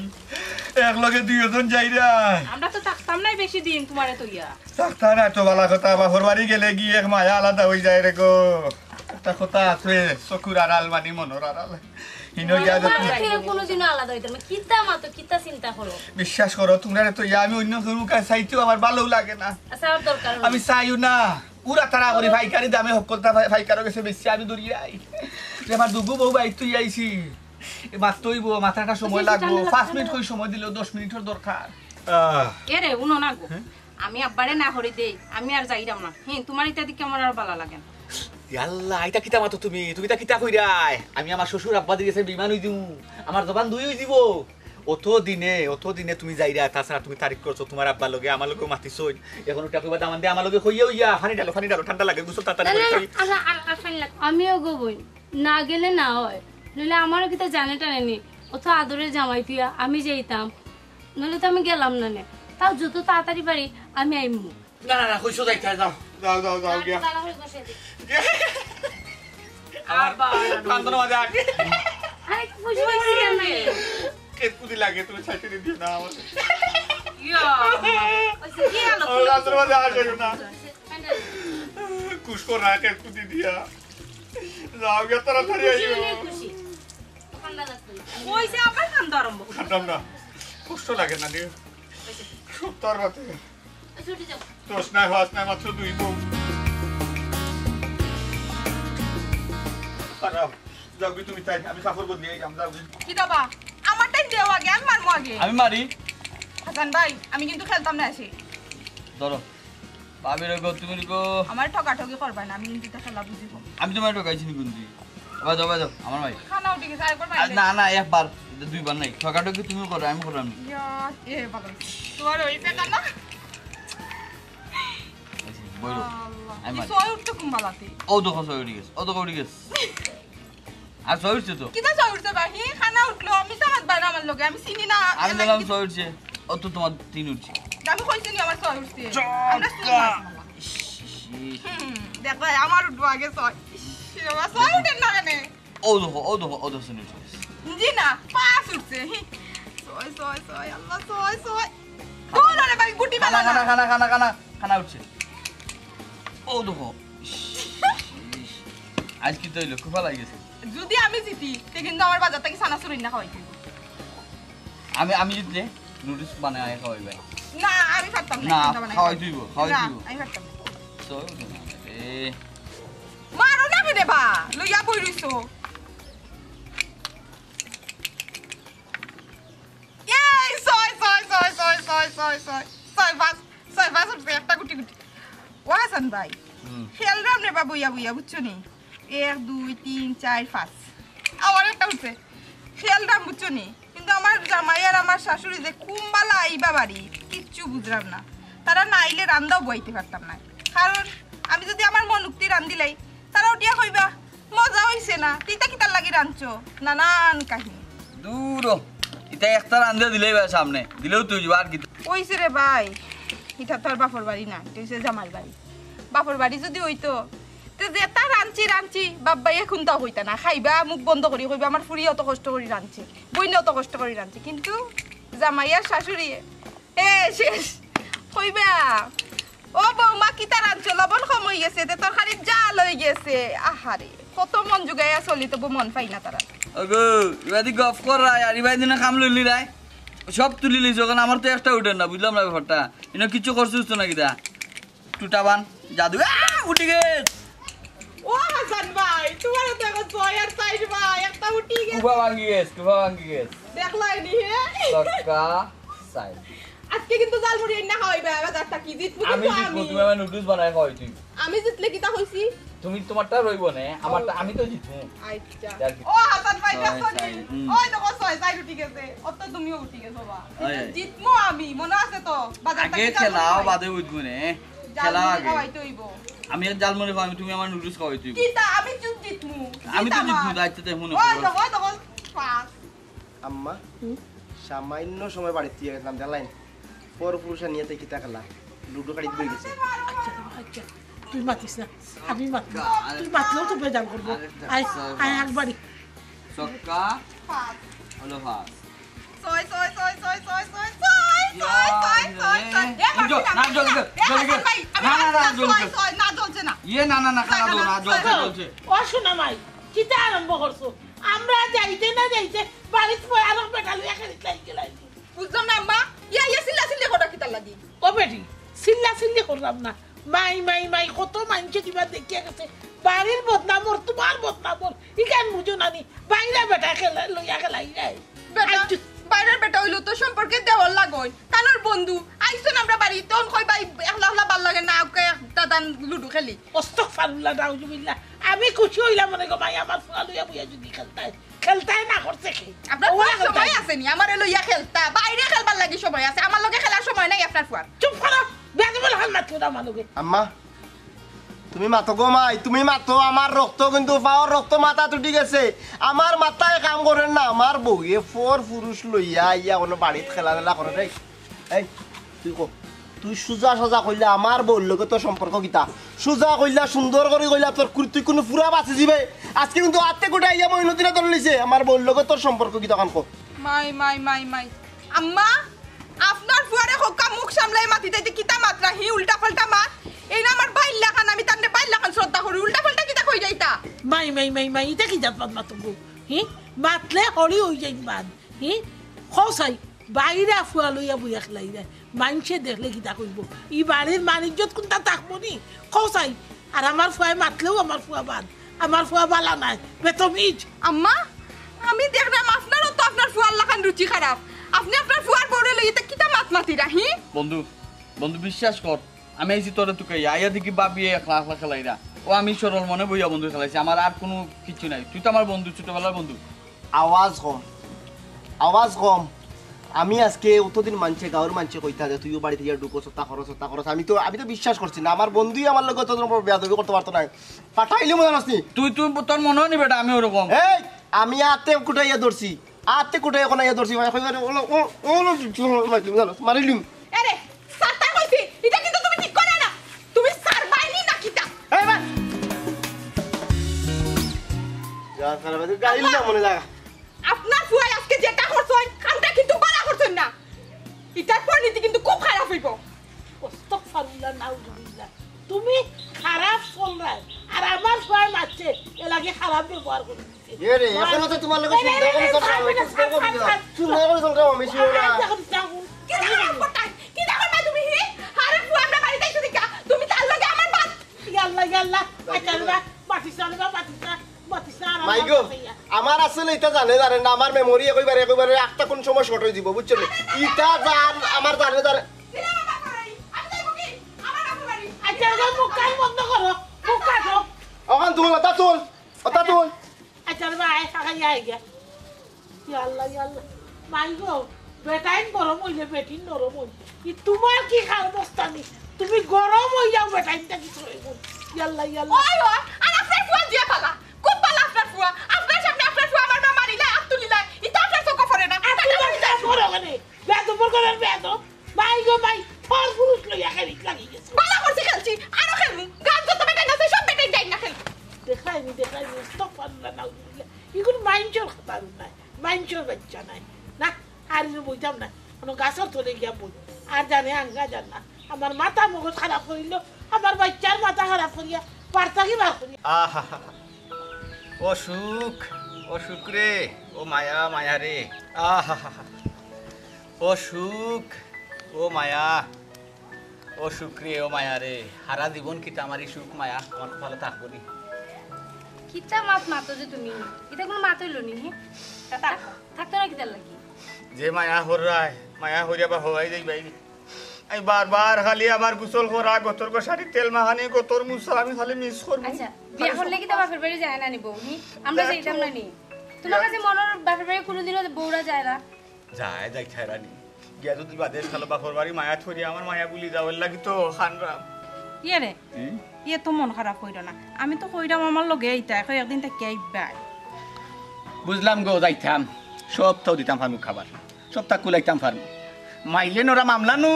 এক লগে দুইজন যাইরা। আমরা তো থাকতাম নায় বেশি দিন তুমারে থইয়া। থাকতা না তো বালা কথা, বাপর বাড়ি গেলে গিয়া এক মায়া আলাদা অই যায় রে গো। একটা কথা আছে, চকুর আড়াল মানি মনর আড়াল। হিনো গিয়া যত মানষে কোনোদিনও আলাদা অইতো না। কিতা মাতো, কিতা চিন্তা করো? বিশ্বাস করো, তুমরারে থইয়া আমি অন্য কেউর মুখ চাইতেও আমার ভালো লাগে না। আচ্ছা, আর দরকার নাই। আমি চাইও না। উড়া তাড়া করি পাইকারি দামে হক্কলতা পাই-, পাইকারর গেছে বেশি আমি দৌড়িয়াই। যে আমার দুগু বউ বাইর থইয়া আইছি। এ মাত্র অইবো, মাত্র একটা সময় লাগবো। পাঁচ মিনিট কই সময় দিলেও দশ মিনিটর দরকার। আহ। এরে, উনো না গো। হ্যাঁ? আমি আব্বারে না করি দেই, আমি আর যাইরাম না। হুম, তুমার ইতা দেখি আমার আর বালা লাগে না। ইয়াল্লা, ইতা কিতা মাতো তুমি? তুমি ইতা কিতা কইরায়? আমি আমার শ্বশুর আব্বাদির গেছে বেইমান অই দিমু। আমার জবান দুই অই দিবো। অত দিনে, অত দিনে তুমি যাইরায়, তাছাড়া তুমি তারিফ করছো তুমার আব্বার লগে, আমার লগেও মাতিছইন। এখন উঠা কইবা দামান দে আমার লগে কইয়া অইয়া, পানি ঢালো, পানি ঢালো, ঠান্ডা লাগে, গোসল তাড়াতাড়ি না, করি না, করি। আচ্ছা, আর, আর পানি লাগে। আমিও গো বইন, না গেলে না অয়, নইলে আমারও কিতা জানে টানে নি, অত আদরের জামাই থইয়া আমি যাইতাম, নইলে তো আমি গেলাম না নে। তাও যত তাড়াতাড়ি পারি আমি আইমু। না, না, না, কইছো যাইতায়, যাও, যাও, যাও, যাও, গিয়া। তালা হয়ে বসে দি। আমার আবার কান্দর মাঝে আটকে। আরে, খুশি হইছি আমি। খেতকুতি লাগে, তুমি ছাইতে দিও না আমার। ইয়া, আল্লাহ। ওই যে, কি হলো? আমার কান্দর মাঝে আটকে না। কুশ করা খেতকুতি দিয়া। যাও গিয়া, তাড়াতাড়ি খুশি আইও। হইলে খুশি। ঠান্ডা লাগছে। ওই যে আবার কান্দা আরম্ভ করছে। কান্দতাম না। কষ্ট লাগে না রে। সত্তর বাতে। আচ্ছা, উঠে যাও। দশ নাই, পাঁচ নাই, মাত্র দুই বউ। খারাপ। যাও গি তুমি তাই, আমি কাপড় বদলি, আমি যাও গি। কি দাবা? আমার টাইম দেও আগে, আমি মারমু আগে। আমি মারি। হাসান ভাই, আমি কিন্তু খেলতাম না এসে। ধরো, ভাবির গো, তুমি গো। আমার ঠকাঠকি করবা না, আমি কিন্তু ইতা খেলা বুঝিব। আমি তোমার ঠকাইছি নি কোনদিন? আবার যাও, আবার যাও, আমার ভাই। খানা উঠি গেছে, আরেকবার আর মারলে। না না, একবার, দুইবার নাই। ঠকাঠকি তুমিও করো, আমি করলাম না। ইয়া, এ ভালো হইছে। তোমার ওই পেটা না? বইলো। আল্লাহ। আমি কি মারি। ছয় উঠছে কুম্বালাতে? ও দেখো, ছয় উঠি গেছে, ও দেখো, উঠি গেছে। আর ছয় উঠছে তো। কিতা ছয় উঠছে বা? হি, খানা উঠলো, মিছা মাত বাইরে আমার লগে, আমি চিনি না। আমি বললাম ছয় উঠছে, ও তো তোমার তিন উঠছে। আমি কইছি নি আমার ছয় উঠছে। চটকা। আমরা শুনি না। ইস, ইস, ইস। হুম, দেখো, আমার উঠবো আগে ছয়। ইস, রে বাবা, ছয় উঠের না কেনে? ও দেখো, ও দেখো, ও দেখো, উঠে গেছে। জি না, পাঁচ উঠছে। হি। ছয়, ছয়, ছয়, আল্লাহ, ছয়, ছয়। দূর রে ভাই, গুটি খানা, বালা খানা, না। খানা, খানা, খানা, খানা উঠছে। ও দেখো। ইস, ইস, ইস। আজ কি তৈল? কুফা লাগি গেছে। যদি আমি জিতি, তে কিন্তু আমার বাজার থাকি ছানা চুরই না খাওয়াইতে হইব। আমি, আমি জিতলে নুডলস বানায় খাওয়াই ভাই। না, আমি পারতাম না, না, কিন্তু বানাই খাওয়াই খাওয়াই। তুইব, খাওয়াই না, তুইব। আমি পারতাম না। চল, এ, মারো না কেনে বা? লইয়া বই রইছো। এই, ছয়, ছয়, ছয়, ছয়, ছয়, ছয়, ছয়। ছয়, পাঁচ, ছয়, পাঁচ উঠছে, একটা গুটি গুটি। ও হাসান ভাই, হুম। খেলরাম রে বা বইয়া বইয়া, বুঝছো নি? এক, দুই, তিন, চার, পাঁচ। আবার একটা উঠছে। খেলরাম, বুঝছো নি? কিন্তু আমার জামাই আর আমার শাশুড়ি যে কুম্বালা আইবা বাড়ি, কিচ্ছু বুঝলাম না। তারা না আইলে রান্দাও বইতে পারতাম না, কারণ আমি যদি আমার মন উক্তি রান্দিলাই, তারা উঠিয়া কইবা, "মজা হইছে না, তুই তা কিতার লাগি রাঁধছো?" নানান কাহিনী। দূর হ। ইতা একটা রান্ধে দিলেই ভাই সামনে, দিলেও তুই যাবে, আর কি? ওইছে রে ভাই, এটা তো আর বাপর বাড়ি না, এটা হইছে জামাই বাড়ি। বাপর বাড়ি যদি হইতো, তে যেটা রাঁধছি রাঁধছি, বাব্বাই এখন তাও হইতা না, খাইবা মুখ বন্ধ করি কইবা, "আমার ফুরি অত কষ্ট করি রাঁধছে, বইনে অত কষ্ট করি রাঁধছে।" কিন্তু জামাই আর শাশুড়ি, এ শেষ, কইবা, "ও বৌমা, কিতা রাঁধছো? লবণ কম হই গেছে, তে তরকারির জাল হই গেছে।" আহারে, কত মন জুগাইয়া চলি, তবু মন পাই না তারা। ওগো, ইবাদি গফ কর রায়, আর ইবাদি না কাম লইলি রায়। সব তুলি লিছো, কারণ আমার তো একটা উঠে না, বুঝলাম না ব্যাপারটা। ইনো কিছু করছিস তো নাকি দা? টুটাবান, জাদু, আহ, উঠি গেছ। ও হাসান ভাই, তোমার তো এখন ছয় আর চাইর ভাই, একটা উঠি গেছে। কুফা ভাঙ্গি গেছ, কুফা ভাঙ্গি গেছ। দেখলাই নি, হে? ছক্কা, চাইর। আজকে কিন্তু জালমুড়ি রান্না খাওয়াইবা, বাজার থাকি জিতবো আমি কিন্তু জিতবো, আমি। তুমি আমার নুডলস বানায় খাওয়াই তুই। আমি জিতলে কিতা হইছি? তুমি তোমারটা রইব না, আমারটা আমি তো জিতবো। আচ্ছা। যার কি- ও হাসান ভাই, ছয়, দেখো নি? চাইর, হুম। ওই দেখো ছয়, চাইর উঠি গেছে। অত তুমিও উঠি গেছো বা। ওই, ওই। জিতমু আমি, মনে আছে তো? বাজার আগে থাকি খেলাও, জালমুড়ি বাদে উঠবো নে। খেলা জালমুড়ি আগে। খাওয়াইতে হইবো। আমি আর জালমুড়ি খাওয়াই, তুমি আমার নুডলস খাওয়াই তুই। কিতা? আমি চুপ জিতমু। আমি তো জিতা জিতবো, আমার। দায়িত্ব দেয় মনে ওই করো। দেখো, ওই দেখো, পাঁচ। আম্মা, সামান্য সময় বাড়িতে গেছিলাম, দেখলাইন পর পুরুষে নিয়ে তাই কিতা খেলা, লুডো খাড়িত বই গেছে। আচ্ছা বাবা, আচ্ছা, তুই মাতিস না, আমি মাতমু। তুই মাতলেও তো বেজার করবো। আয়, আয় একবারই। ছক্কা, পাঁচ। হলো পাঁচ। ছয়, ছয়, ছয়, ছয়, ছয়, ছয়, ছয়, ছয়, ছয়, ছয়। এ, জল, মারবি না, না, জল, মারবি জল, না। এ, জল, হাসান জল। ভাই, আমি না, না, মারবি না, না, জল, ছয়, জল। ছয়, না, জ্বলছে না। ইয়ে, না, না, না, খেলা দো, না, জ্বলছে, ছয়, জ্বলছে। ও শোনা মাই, কিতা আরম্ভ করছো? আমরা যাইতে না যাইতে বাড়িত বই আরো বেটা লইয়া খেলিত লাগি গেলাই। বুঝলাম না আম্মা, ইয়া, ইয়া, চিল্লা চিল্লি করা কিতার লাগি? ও বেটি, চিল্লা চিল্লি করলাম না। মাই, মাই, মাই, কত মাইনষে দিবা দেখিয়া গেছে। বাড়ির বদনাম ওর, তোমার বদনাম ওর। ইখান বুঝো না নি, বাইরে বেটা খেলা, লইয়া খেলাই নাই। বেটা, আচ্ছা। বাইরের বেটা হইলো তো সম্পর্কে দেওয়ার লাগই। কানোর বন্ধু, আইসো না আমরা বাড়ি, তখন কই ভাই, একলা একলা ভালা লাগে না, ওকে দাদান লুডু খেলি। আস্তাগফিরুল্লাহ, নাউজুবিল্লাহ। আমি খুশি হইলাম মনে গো মাই, আমার ফুয়া লইয়া বইয়া যদি খেলতায়। খেলতায় না করছে কি? আপনার ওরা ফুয়ার সময় খেলতায়। আছে নি? আমারে লইয়া খেলতা, বাইরে খেলবার লাগি সময় আছে, আমার লগে খেলার সময় নাই আপনার ফুয়ার। চুপ করো, বেদবল হাল মাত করো আমার লগে। আম্মা, তুমি মাতো গো মাই, তুমি মাতো, আমার রক্ত কিন্তু পাওর রক্ত মাথাত উঠি গেছে। আমার মাথায় কাম করের না, আমার বউয়ে পর পুরুষ লইয়া আইয়া কোনো বাড়িত খেলা টেলা করে রে। এই, তুই কো, তুই সুজা সাজা কইলা আমার বউর লগে তোর সম্পর্ক কিতা? সুজা কইলা, সুন্দর করি কইলা, তোর কুর-, তুই কুনু ফুরা বাচি যিবে? আজকে কিন্তু আত্তে গোটা আইয়া মইনুদ্দিনে ধরে লইছে, আমার বউর লগে তোর সম্পর্ক কিতা কান কো? মাই, মাই, মাই, মাই। আম্মা, আপনার ফুয়ারে হক্কা মুখ সামলাই মাতি দিতে কিতা মাতরা হি উল্টা পাল্টা মাত। এই না আমার ভাইর লাখান, আমি তানরে ভাইর লাখান শ্রদ্ধা করি, উল্টা পাল্টা কিতা কই যাইতা? মাই, মাই, মাই, মাই, ইটা কি জাত মাত মাতো গো? হি? মাতলে হরি হই যাই বাদ। হি? কও চাই, বাইরে ফুয়া লইয়া বইয়া খেলাই যায়। মাইনষে দেখলে কিতা কইবো? ই বাড়ির মান ইজ্জত কুনটা থাকবো নি? কও চাই, আর আমার ফুয়ায় মাতলেও আমার ফুয়া বাদ। আমার ফুয়া বালা নায়, বেতমিজ। আম্মা, আমি দেখলাম আপনারও তো আপনার ফুয়ার লাখান রুচি খারাপ। আপনি আপনার ফুয়ার বউরে লইয়া ইতা কিতা মাত মাতিরা, হি? বন্ধু, বন্ধু, বিশ্বাস কর, আমি আইছি তোরে তুকাইয়া, আইয়া দেখি ভাবিয়ে একলা একলা খেলাইরা। ও আমি সরল মনে বইয়া বন্ধু খেলাইছি, আমার আর কুনু কিচ্ছু নাই। তুই তো আমার বন্ধু, ছোটবেলার বন্ধু। আওয়াজ কম, আওয়াজ কম। আমি আজকে অতদিন মানষে, গাঁওর মানষে কইতা যে তুইও বাড়িত গিয়া ঢুকস, হতা করস, হতা করস। আমি তো, আমি তো বিশ্বাস করছি না, আমার বন্ধুই আমার লগে অত বড় বেয়াদবি করতে পারতো না। ফাটাইলিমু জানস নি? তুই, তুই, তোর মনে হয় নি বেটা, আমি ওরকম। এই, আমি আতে কুটাইয়া ধরছি, আতে কুটাইয়া কোনাইয়া ধরছি, ভাই, কইবার, ওলো, ও, ওলো, মারিলিম। এরে, সাতা কইছি, ইটা কিন্তু তুমি ঠিক করো না। তুমি সারবাইনি না কিতা? এই, ভাই। যা, সারা বাজে গাইল না মনে লাগা। আপনার ফুয়ায় আজকে যেটা করছইন, কামটা কিন্তু বালা করছইন না। ইটার পরিণতি কিন্তু খুব খারাপ অইবো। আস্তাগফিরুল্লাহ, নাউজুবিল্লাহ। তুমি খারাপ চলরায়, আর আমার ফুয়ায় মারছে, এর লাগি খারাপ ব্যবহার করি দিছে। এ রে, এখন তো তোমার লগে সুন্দর করে চলরাম, আমি তো সুন্দর করে চলরাম, আমি শিও না। কিতা খারাপ করতাই? কিতা করবা তুমি, হি? আরে ফুয়া, আমরা বাড়িত আইছো দেখিয়া, তুমি তার লগে আমার বাদ। ইয়াল্লা, ইয়াল্লা, আচ্ছা, রে বা, মাতিস না, রে বা, মাতিস না। মাই গো, আমার আসলে ইতা জানে জানে না, আমার মেমোরি একবারে একবারে একটা কোন সময় শর্ট হয়ে দিব, বুঝছো নি? ইতা জান আমার জানে জানে। আচ্ছা, মুখ কান বন্ধ করো, মুখ কাটো। অখন তুল, ওটা তুল, ওটা তুল। আচ্ছা, রে ভাই, টাকা ইয়া গিয়া। ইয়া আল্লাহ, ইয়া আল্লাহ। মাই গো, বেটাইন গরম হইলে বেটিন নরম হইলে। ই তোমার কি খাল বস্তানি? তুমি গরম হইয়াও বেটাইনটা কি সইব? ইয়া আল্লাহ, ইয়া আল্লাহ। ওই, ওই, আর আপনার ফুয়া দিয়া পালা। খুব ভালা আপনার ফুয়া। আপনার সামনে আপনার ফুয়া আমার মা মারিলা, আত তুলিলা। ইতা আপনার চোখে পড়ে না। আত তুলিলা, করো কেনে? বেয়াদব, বড় করে বেয়াদব। মাই গো মাই, ফর পুরুষ লইয়া খেলিত লাগি গেছে। ভালা করছি খেলছি, আরো খেলমু। গান যত বেটাইন আছে, সব বেটাইন যাই না খেলমু। দেখাইনি, দেখাইনি, আস্তাগফিরুল্লাহ, নাউজুবিল্লাহ। ইগুন মাইনষর কথা নাই, মাইনষর বাচ্চা নাই। না, আর ইনো বইতাম না, কোনো গাছর তলে গিয়া বই। আর জানে আঙ্গা জান না। আমার মাথা মগজ খারাপ করিল, আমার বাচ্চার মাথা খারাপ করিয়া, বার্তা কি বার করিয়া। আহা, ও সুখ, ও সুখ রে, ও মায়া, মায়া রে। আহা, ও সুখ, ও মায়া, ও সুখ রে, ও মায়া রে। হারা জীবন কিতা আমার ই সুখ মায়া আমার কপালো থাকবো নি? কিতা মাত মাতো যে তুমি? ইতা কোনো মাত অইলো নি, হে? থাক-, থাকতো না কিতার লাগি? যে মায়া হররায়, মায়া হরিয়া বা হওয়াই যাই ভাই। আমি বারবার খালি আমার গোসল করা, গতর গোসারি তেল মাখানি, গতর মুছা, আমি খালি মিস করবো। আচ্ছা, বিয়া করলে কিতা বাপের বাড়ি যায় না নি বউ, হি? আমরা যাইতাম না নি? তোমার কাছে মনর বাপের বাড়ি কোনোদিনও বউরা যায় না? যায়, যাইতায় রানি। গিয়া যদি বাদে খালো বাপর বাড়ি মায়া থরি, আমার মায়া ভুলি যাওয়ার লাগি তো খানরাম। ইয়ে রে, হুম? ইয়ে তো মন খারাপ কইরো না। আমি তো কইরাম আমার লগে আইতা, এখন একদিন থাকি আইবায়। বুঝলাম গো, যাইতাম। সব তাও দিতাম পারমু খাবার। সব তাক কুলাইতাম পারমু। মাইলে নরা মামলা নু,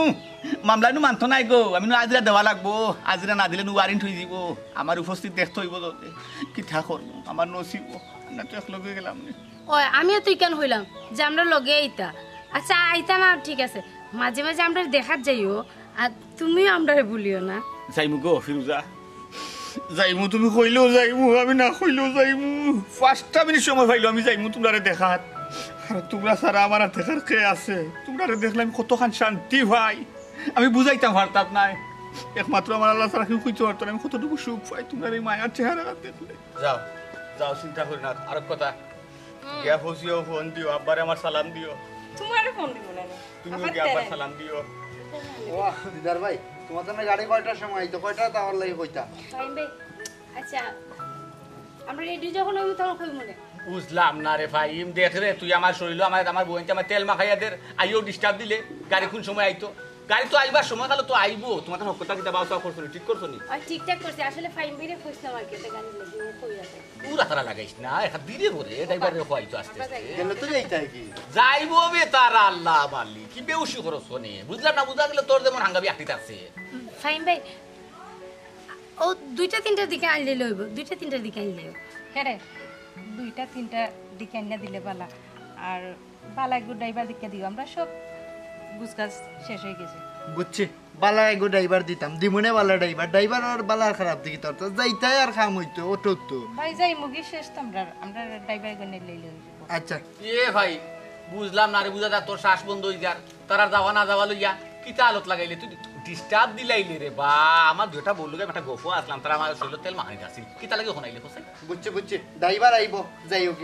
মামলা নু মানতো নাই গো। আমি নু আজিরা দেওয়া লাগবো। আজিরা না দিলে নু ওয়ারেন্ট হই দিব। আমার উপস্থিত দেখতে হইব তো। কিতা করমু? আমার নসিব। আমরা তো এক লগে গেলাম নি। ওই, আমিও তো ইখান কইলাম যে আমরা লগে আইতা। আচ্ছা, আইতা না, ঠিক আছে, মাঝে মাঝে আমরা দেখাত যাইও, আর তুমিও আমরারে ভুলিও না। যাইমু গো, ফিরুজা, যাইমু। তুমি কইলেও যাইমু, আমি না কইলেও যাইমু। পাঁচটা মিনিট সময় পাইলেও আমি যাইমু তোমরারে দেখাত। আর তোমরা ছাড়া আমার আর দেখার কে আছে? তোমরারে দেখলে আমি কতখান শান্তি পাই, আমি বুঝাইতাম পারতাম নায়। একমাত্র আমার আল্লাহ ছাড়া কেউ কইতে পারতো না আমি কতটুকু সুখ পাই তোমরার এই মায়ার চেহারা দেখলে। যাও, যাও, চিন্তা করি না। আরো কথা, হুম। গিয়া ফৌজিও ফোন দিও, আব্বারে আমার সালাম দিও। তোমারে ফোন দিব না রে। তুমিও আবার গিয়া আব্বার তেরাই। সালাম দিও। ও, দিদার ভাই, তোমার জন্য গাড়ি কয়টার সময় আইতো? কয়টা তাওয়ার লাগি কইতা? ফাহিম ভাই, আচ্ছা, আমরা রেডি যখন হইব তখন কইব মনে। বুঝলাম না রে ফাহিম, দেখ রে, তুই আমার শরীরও আমার, আমার বইনতে আমার তেল মাখাইয়া দের, আইও ডিস্টার্ব দিলে, গাড়ি কোন সময় আইতো? গাড়ি তো আইবার সময় কালো তো আইবো, তোমার হক কথা কিতা বাউসা করছো নি, ঠিক করছো নি? আর ঠিকঠাক করছি, আসলে ফাহিম ভাইরে কইছিলাম আর কি, একটা গাড়ি লাগবে, ও কই আছে? পুরা তারা লাগাইস না, একটা ধীরে করে, ড্রাইভারে কইতো আস্তে আস্তে। গেলে তো যাইতায় কি? যাইবো বে তারা, আল্লাহ মালিক, কি বেউসি করছো নি? বুঝলাম না, বুঝা গেল তোর যেমন হাঙ্গাবি আটটি থাকছে। ফাহিম ভাই, ও দুইটা তিনটার দিকে আনলে লইব, দুইটা তিনটার দিকে আনলে। হ্যাঁ রে, দুইটা তিনটার দিকে আনিয়া দিলে বালা। আর বালা এগু ড্রাইভার দেখিয়া দিও, আমরা সব গুছগাছ শেষ হয়ে গেছে। বুঝছি, বালা এগু ড্রাইভার দিতাম, দিমুনে বালা ড্রাইভার, ড্রাইভার আর বালা আর খারাপ দেখি তোর, তো যাইতায় আর কাম হইতো, অটো তো। ভাই যাইমুগি শেষ তো আমরা, আমরা ড্রাইভার এগু নিলে লইব। আচ্ছা। এ ভাই, বুঝলাম না রে, বুঝা যা তোর শ্বাস বন্ধ হয়ে যার, তারা যাওয়া না যাওয়া লইয়া। কিতা আলত লাগাইলে তুই? ডিস্টার্ব দিলাইলে রে বা। আমার দুইটা বউর লগে একটা গফ আছলাম, তারা আমার শরীরর তেল মাখানি যাচ্ছিল। কিতা লাগে অখন আইলে কছাইন? বুঝছি, বুঝছি। ড্রাইভার আইবো, যাই হোক।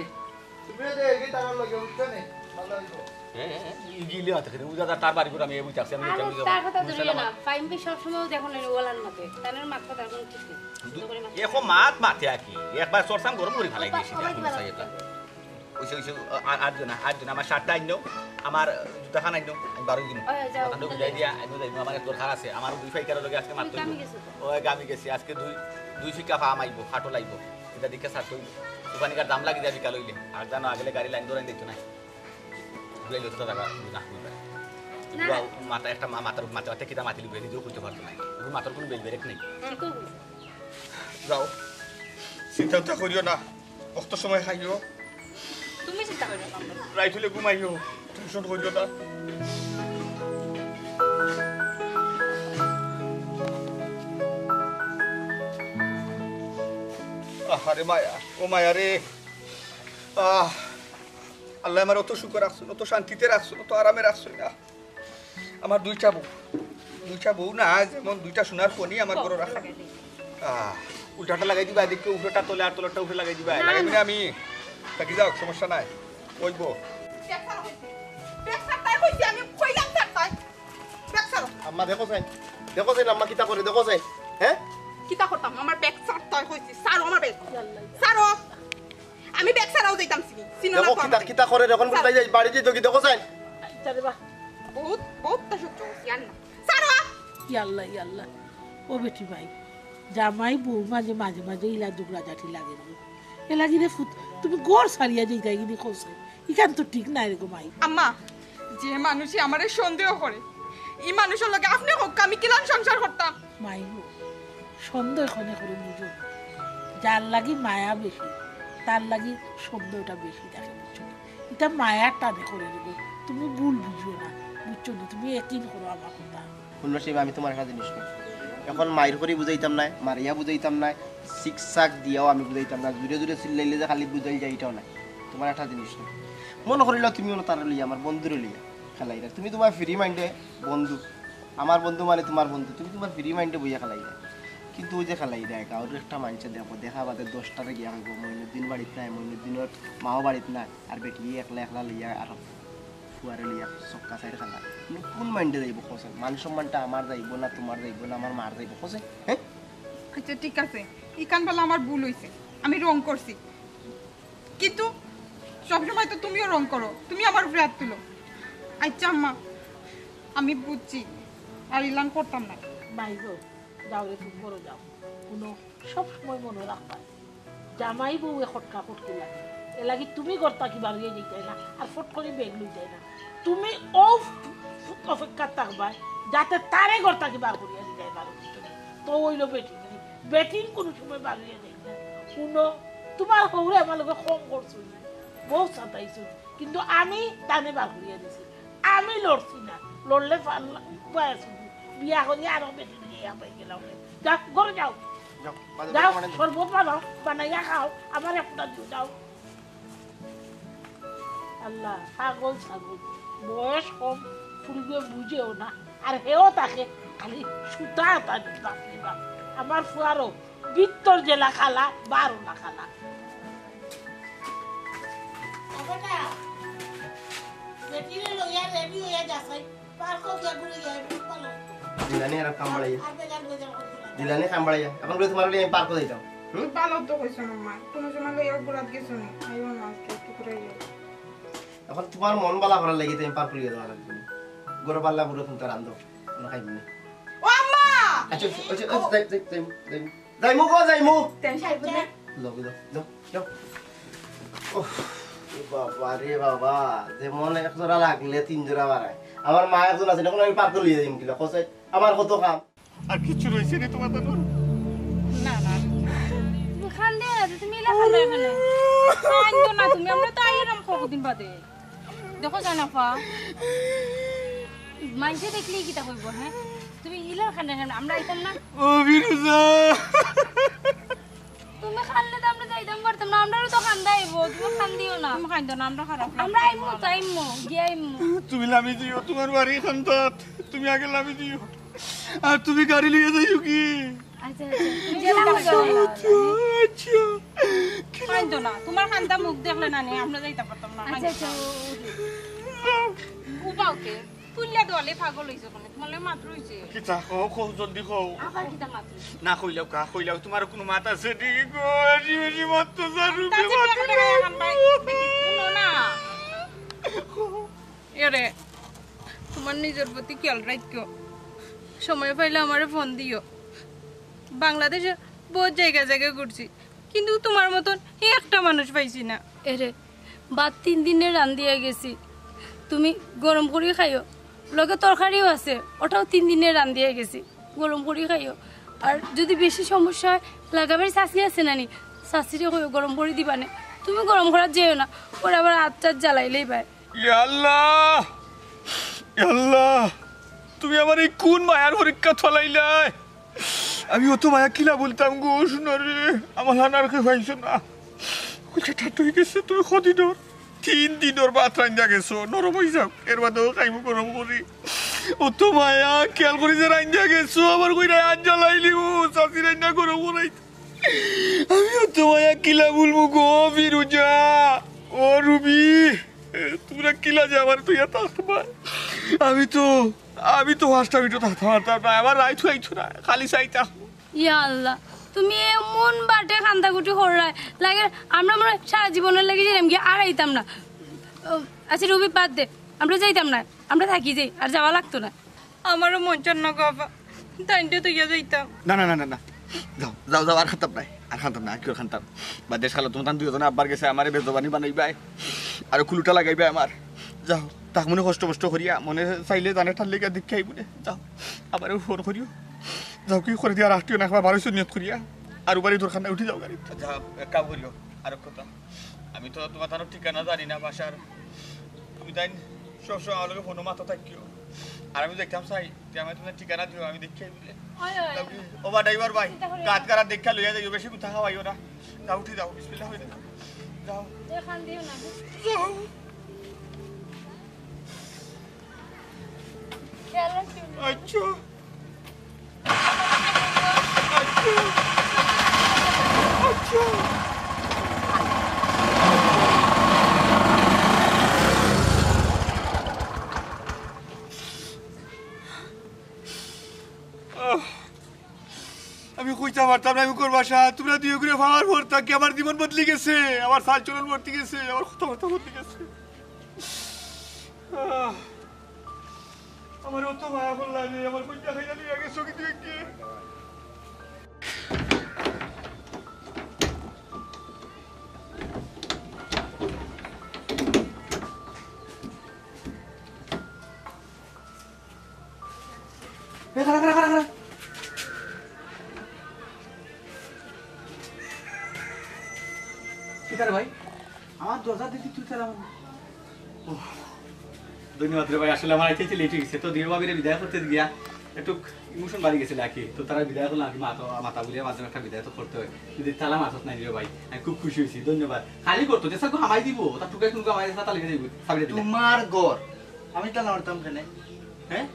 তুমিও যে এগিয়ে তারার লগে উঠছো নে, ভালো হইবো। হ্যাঁ, হ্যাঁ, হ্যাঁ, গিলে আছে কেন? উজা তার বাড়ি করে আমি এই বইতে আছি, আমি না, বইতে না, আছি। তার কথা ধরিও না। ফাইম ভাই সবসময় দেখো না, ওলার মতো। তার মাত কথার কোনো ঠিক নেই। সুন্দর করে মাত। এখন মাত মাতে আর কি? একবার সরসাম গরম করে ফালাই দিয়েছি। ওই, ওই, ওই, ওই। ওইসে, ওইসে, আ-, আ-, আর দিও না, আর দিও না। আমার শার্টটা আইনো, আমার জুতাখান আইনো, আমি বারো দিন। ওই, যাও, ওখানে বুঝাই দিয়া, আমি যাইবো, আমার এক দরকার আছে। আমার দুই ফাইকারের লগে আজকে তুমি মারতে কামে হইবো। গেছো তো? ওই, আমি গেছি, আজকে দুই, দুই ফিকা ফাম আইবো, খাটো লাইবো। এটা দেখে স্যার তুই দোকানিকার দাম লাগি যাবি কাল হইলে। আর জানো, আগলে গাড়ি লাইন ধরাই দিত না। ঘুরাই লইতো দাদা, না, না, না। মাথা একটা মা-, মাথার, মাথা, মাথা কিতা মাতিলি বুঝে নিজেও করতে পারতো না। ওর মাথার কোনো বেল বেরেক নেই। ঠিক কইছো। যাও, চিন্তা উন্তা করিও না, অত সময় খাইও। তুমি চিন্তা করিও না। রাইত হইলে ঘুমাইও, টেনশন করিও না। আহারে মায়া, ও মায়া রে। আহ, আল্লাহ আমার অত সুখে রাখছইন, অত শান্তিতে রাখছইন, অত আরামে রাখছইন না। আমার দুইটা বউ, দুইটা বউ না, যেমন দুইটা সোনার ফণি আমার ঘরে রাখা। আহ, উল্টাটা লাগাই দিবা, এদিকে উপরেটা তলে আর তলেরটা উপরে লাগাই দিবা। না, লাগাইবি না। না আমি? থাকি যাও, সমস্যা নাই। ওই বউ। ব্যাগ ছাড়ো কইছি। ব্যাগ ছাড়তায় কইছি আমি, কইলাম ছাড়তায়। ব্যাগ ছাড়ো। আম্মা দেখো চাই, দেখো চাই আম্মা কিতা করে, দেখো চাই। হ্যাঁ? কিতা করতাম? আমার ব্যাগ ছাড়তায় কইছি। ছাড়ো আমার ব্যাগ। ছাড়ো। আমি ব্যাগ ছাড়াও যাইতাম চিনি। চিনো না দেখো তো কিতা, আমারে। কিতা করে, এখন ছাড়ো। কোথায় যাই? বাড়ি যাই তো কি দেখো চাই? আচ্ছা রে বা। বহুত, বহুত তা সহ্য করছি, আর না। ছাড়ো। ইয়া আল্লাহ, ইয়া আল্লাহ। ও বেটি ভাই, জামাই বউ মাঝে, মাঝে, মাঝে ইলা ঝগড়াঝাটি লাগে গো। এ লাগি রে ফুত, তুমি ঘর ছাড়িয়া যাইতায় গিনি কও চাই। ইখান তো ঠিক নায় রে গো মাই। আম্মা, যে মানুষে আমারে সন্দেহ করে, ই মানুষর লগে আপনে কউক্কা আমি কিলান সংসার করতাম? মাই গো, সন্দেহ কনে করে বুঝো? যার লাগি মায়া বেশি, তার লাগি সন্দেহটা বেশি থাকে, বুঝছো নি? ইটা মায়ার টানে করে রে গো। তুমি ভুল বুঝিও না, বুঝছো নি? তুমি একিন করো আমার কথা। হুনো শিবা, আমি তুমার একটা জিনিস কই। এখন মাইর করি বুঝাইতাম নায়, মারিয়া বুঝাইতাম নায়, সিকসাক দিয়াও আমি বুঝাইতাম না। জুরে জুরে চিল্লাইলে যে খালি বুঝাইল যায়, ইটাও নায়। তুমার একটা জিনিস কই। মনো করিলাও তুমি অনো তারে লইয়া, আমার বন্ধুরে লইয়া খেলাইরায়। তুমি তুমার ফ্রি মাইন্ডে বন্ধু, আমার বন্ধু মানে তুমার বন্ধু, তুমি তুমার ফ্রি মাইন্ডে বইয়া খেলাইরায়। কিন্তু ওই যে খেলাইরায়, গাউর একটা মানষে দেখবো, দেখা বাদে দশটারে গিয়া কইবো, "মইনুদ্দিন বাড়িত নাই, মইনুদ্দিনর মাও বাড়িত নাই।" আর বেটিয়ে একলা একলা লইয়া আর ফুয়ারে লইয়া ছক্কা চাইর খেলা। তুমি কোন মাইন্ডে যাইবো কও চাই? মান সম্মানটা আমার যাইবো না, তুমার যাইবো না, আমার মার যাইবো কও চাই? হ্যাঁ? আচ্ছা, ঠিক আছে, ইখান বেলা আমার ভুল অইছে, আমি রং করছি, কিন্তু সবসময় তো তুমিও রং করো, তুমি আমার উপরে হাত তুলো। আচ্ছা আম্মা, আমি বুঝছি, আর ইলান করতাম না। মাই গো, যাও রে, তুমি ঘরো যাও। হুনো, সব সময় মনো রাখবা, জামাই বউয়ে খটকা খটকি লাগে। এর লাগি তুমি ঘর থাকি বার অইয়া যাইতায় না, আর ফট করি ব্যাগ লইতায় না। তুমি অউ অপেক্ষা থাকবায়, যাতে তারে ঘর থাকি বার করিয়া দিতায় পারো। তো অইলো বেটিং, বেটিং কুনু সময় বার অইয়া যায় না। হুনো, তুমার হউরে আমার লগে কম করছইন, বউত সাতাইছইন, কিন্তু আমি তানে বার করিয়া দিছি। আমি লড়ছি না, লড়লে পারলা-, উপায় আছে নি? বিয়া করি আরো বেশি দিকে ইয়া পাই গেলাম। যাও, ঘরে যাও। যাও, বাজার যাও, থেকে মানে শরবত বানাও, বানাইয়া খাও, আমার একটা দিও, যাও। আল্লাহ, পাগল ছাগল, বয়স কম, ফুলগুয়ে বুঝেও না, আর হেও থাকে খালি সুতা আতা দি, বাপরে বাপ। আমার ফুয়ারও ভিতর জেলা খালা, বারো না খালা। বাবাটা, বেটিরে লইয়া রেডি হইয়া যাস, পার্কো গিয়া ঘুরে গিয়া একটু ভালো। দিলানি আর কাম বাড়াইয়া। আর বেজার বেজার করতে না। দিলানি কাম বাড়াইয়া। এখন বলে তুমার লইয়া আমি পার্কো যাইতাম। হুম? ভালো তো কইছো না মা। কুনু সময় লইয়া ঘুরাত গেছো নি? আইও না আজকে একটু ঘুরে আইও। এখন তুমার মন ভালা করার লাগি তো আমি পার্কো লইয়া যাওয়া লাগবো না। ঘরো পারলা বুড়ো তুমি তো রান্ধো। কুনু খাইবি না। ও আম্মা! আচ্ছা, আচ্ছা, আচ্ছা, আচ্ছা, যাই, যাই, যাই, যাই। যাইমু গো, যাইমু। টেনশন করবে না। লও, লও, লও, লও। উফ, এ বাবা রে বাবা, যেমন এক জোড়া লাগলে তিন জোড়া বাড়ায়। আমার মা একজন আছে, এখন আমি পার্কো লইয়া যাইমু কিলা, কও চাই, আমার কত কাম। আর কিচ্ছু রইছে নি তুমার তানু? না, না। তুমি কান্দো না, তুমি ইলা কান্দো কেনে? কান্দো না তুমি, আমরা তো আইলাম কতদিন বাদে। দেখো জানাফা, মানষে দেখলেই কিতা কইবো, হ্যাঁ? তুমি ইলা কান্দো কেনে? আমরা আইতাম না? ও ফিরুজা। তুমি কান্দলে তো আমরা যাইতাম পারতাম না, আমরারও তো কান্দা আইবো। তুমি কান্দিও না। তুমি কান্দো না, আমরা খারাপ লাগছে। আমরা আইমু তো আইমু, গিয়া আইমু। তুমি লামি দিও, তুমার বাড়ি কান্দাত, তুমি আগে লামি দিও। আর তুমি গাড়ি লইয়া যাইও কি? আচ্ছা, আচ্ছা, তুমি গেলাম যাও। আচ্ছা। কান্দো না, তুমার কান্দা মুখ দেখলে না নি, আমরা যাইতাম পারতাম না। আচ্ছা, আচ্ছা, ও, ও। উবাও কে? তুলিয়া দেওয়ালে পাগল অইছে কোনে? তুমার লগে মাত রইছে। কিতা কও, কও, জলদি কও। আবার কিতা মাত রইছে? না কইলাও কা, কইলাও, তুমার কুনু মাত আছে নি গো? বেশি বেশি মাত তো জানো, তা যে মাত। হুনো না। এরে, তুমার নিজর প্রতি খেয়াল রাখিও। সময় পাইলে আমারে ফোন দিও। বাংলাদেশর বউত জাগা জাগা ঘুরছি, কিন্তু তুমার মতন একটা মানুষ পাইছি না। এরে, ভাত তিন দিনে রান্দিয়া গেছি, তুমি গরম করি খাইও। লগে তরকারিও আছে, ওটাও তিন দিনে রান্দিয়া গেছি, গরম করি খাইও। আর যদি বেশি সমস্যা অয়, লাগাবাড়ি চাচি আছে না নি, চাচিরে কইও গরম করি দিবা নে। তুমি গরম করাত যাইও না, পরে আবার আত টাত জ্বালাইলেই বায়। ইয়া আল্লাহ, ইয়া আল্লাহ, তুমি আমারে ই কুন মায়ার পরীক্ষাত ফালাইলায়? আমি অত মায়া কিলা বুলতাম গো, হুনো রে, আমার হানার কেউ পাইছো না। কইছে ঠাট্টা অই গেছে, তুমি কদিনর, তিন দিনর ভাত রান্দিয়া গেছো, নরম অই যাউক, এর বাদেও খাইমু গরম করি। অত মায়া, খেয়াল করি যে রান্দিয়া গেছো, আবার কইরায় আত জ্বালাইলিমু, চাচি রান্দা গরম করাইতে। আমি অত মায়া কিলা বুলমু গো, ফিরুজা, ও রুবি, তুমরা কিলা যে আমারে থইয়া থাকবায়? আমি তো, আমি তো পাঁচটা মিনিটও থাকতাম পারতাম না, আমার রাইত অইতো না, খালি চাইতাম। ইয়া আল্লাহ, তুমি এমন বাটে কান্দাকুটি কররায়, লাগে আমরা মনে অয় সারা জীবনর লাগি যাইরাম গি, আর আইতাম না। ও, আচ্ছা রুবি, বাদ দে, আমরা যাইতাম না, আমরা থাকি যাই, আর যাওয়া লাগতো না। আমারও মন চার না গো আব্বা, তাইনরে থইয়া যাইতাম। না, না, না, না, না। যাও, যাও, যাও, আর কান্দাম নায়, আর কান্দাম নায়, আর কিওর কান্দাম? বা দেশ খালো, তুমরা দুইজনে আব্বার গেছে আমারে বেজবানি বানাইবায়, আর কুলুটা লাগাইবায় আমার। যাও, থাকমুনে কষ্ট মষ্ট করিয়া, মনে চাইলে জানে ঠারলে গিয়া দেখিয়া আইমুনে। যাও, আবার ফোন করিও। যাও, কি করে দিয়া রাখতিও না, একবার বারোইছো নিয়ত করিয়া। আর উবারি দরকার নাই, উঠি যাও গাড়ি। যাও, এক কাম করিও, আর কথা। আমি তো তুমার তানোর ঠিকানা জানি না বাসার। তুমি তাইন সবসময় আমার লগে ফোনো মাতো থাকিও। আর আমি দেখতাম চাই, তে আমারে তুমার ঠিকানা দিও, আমি দেখিয়া আইমুনে। ওই, ওই। যাও কি? ও বা ড্রাইভার ভাই, চিন্তা করিও না। গাত গাড়া দেখিয়া লইয়া যাইও, বেশি গুতা খাওয়াইও না। যাও, উঠি যাও, বিসমিল্লাহ কইয়া যাও। যাও। এখান দিও না। যাও। খেয়াল রাখিও না। আচ্ছা। আচ্ছা। আচ্ছা। আহ, আমি কইতাম পারতাম না, আমি করবা সা-, তুমরা দুইওগুরে পাওয়ার পর থাকি আমার জীবন বদলি গেছে, আমার চাল-চলন বদলি গেছে, আমার কথাবার্তা বদলি গেছে। আহ, আমার অত মায়া করলা রে, আমার কইতা খাইয়া লইয়া গেছো কিন্তু একে। এ, খাড়া, খাড়া, খাড়া, খাড়া। কিতা রে ভাই? আমার দরজা দিদি তুই তারা মানে। ওহ, ধন্যবাদ রে ভাই, আসলে আমার আইতে আইতে লেট অই গেছে, তো দুইও ভাবিরে বিদায় করতে গিয়া একটু ইমোশন বাড়ি গেছিল আর কি, তো তারা বিদায় করলাম আর কি, মাথা, মাথা বুলিয়া মাঝে একটা বিদায় তো করতে হয়, যদি তালা মাথাত নাই রে ভাই, আমি খুব খুশি অইছি, ধন্যবাদ। খালি করতো, যে সাকু হামাই দিব, তার টুকাই শুনকো আমার সাথে তালা যাইব, সাবিরে দিলে। তোমার ঘর, আমি তালা মারতাম কেনে? হ্যাঁ?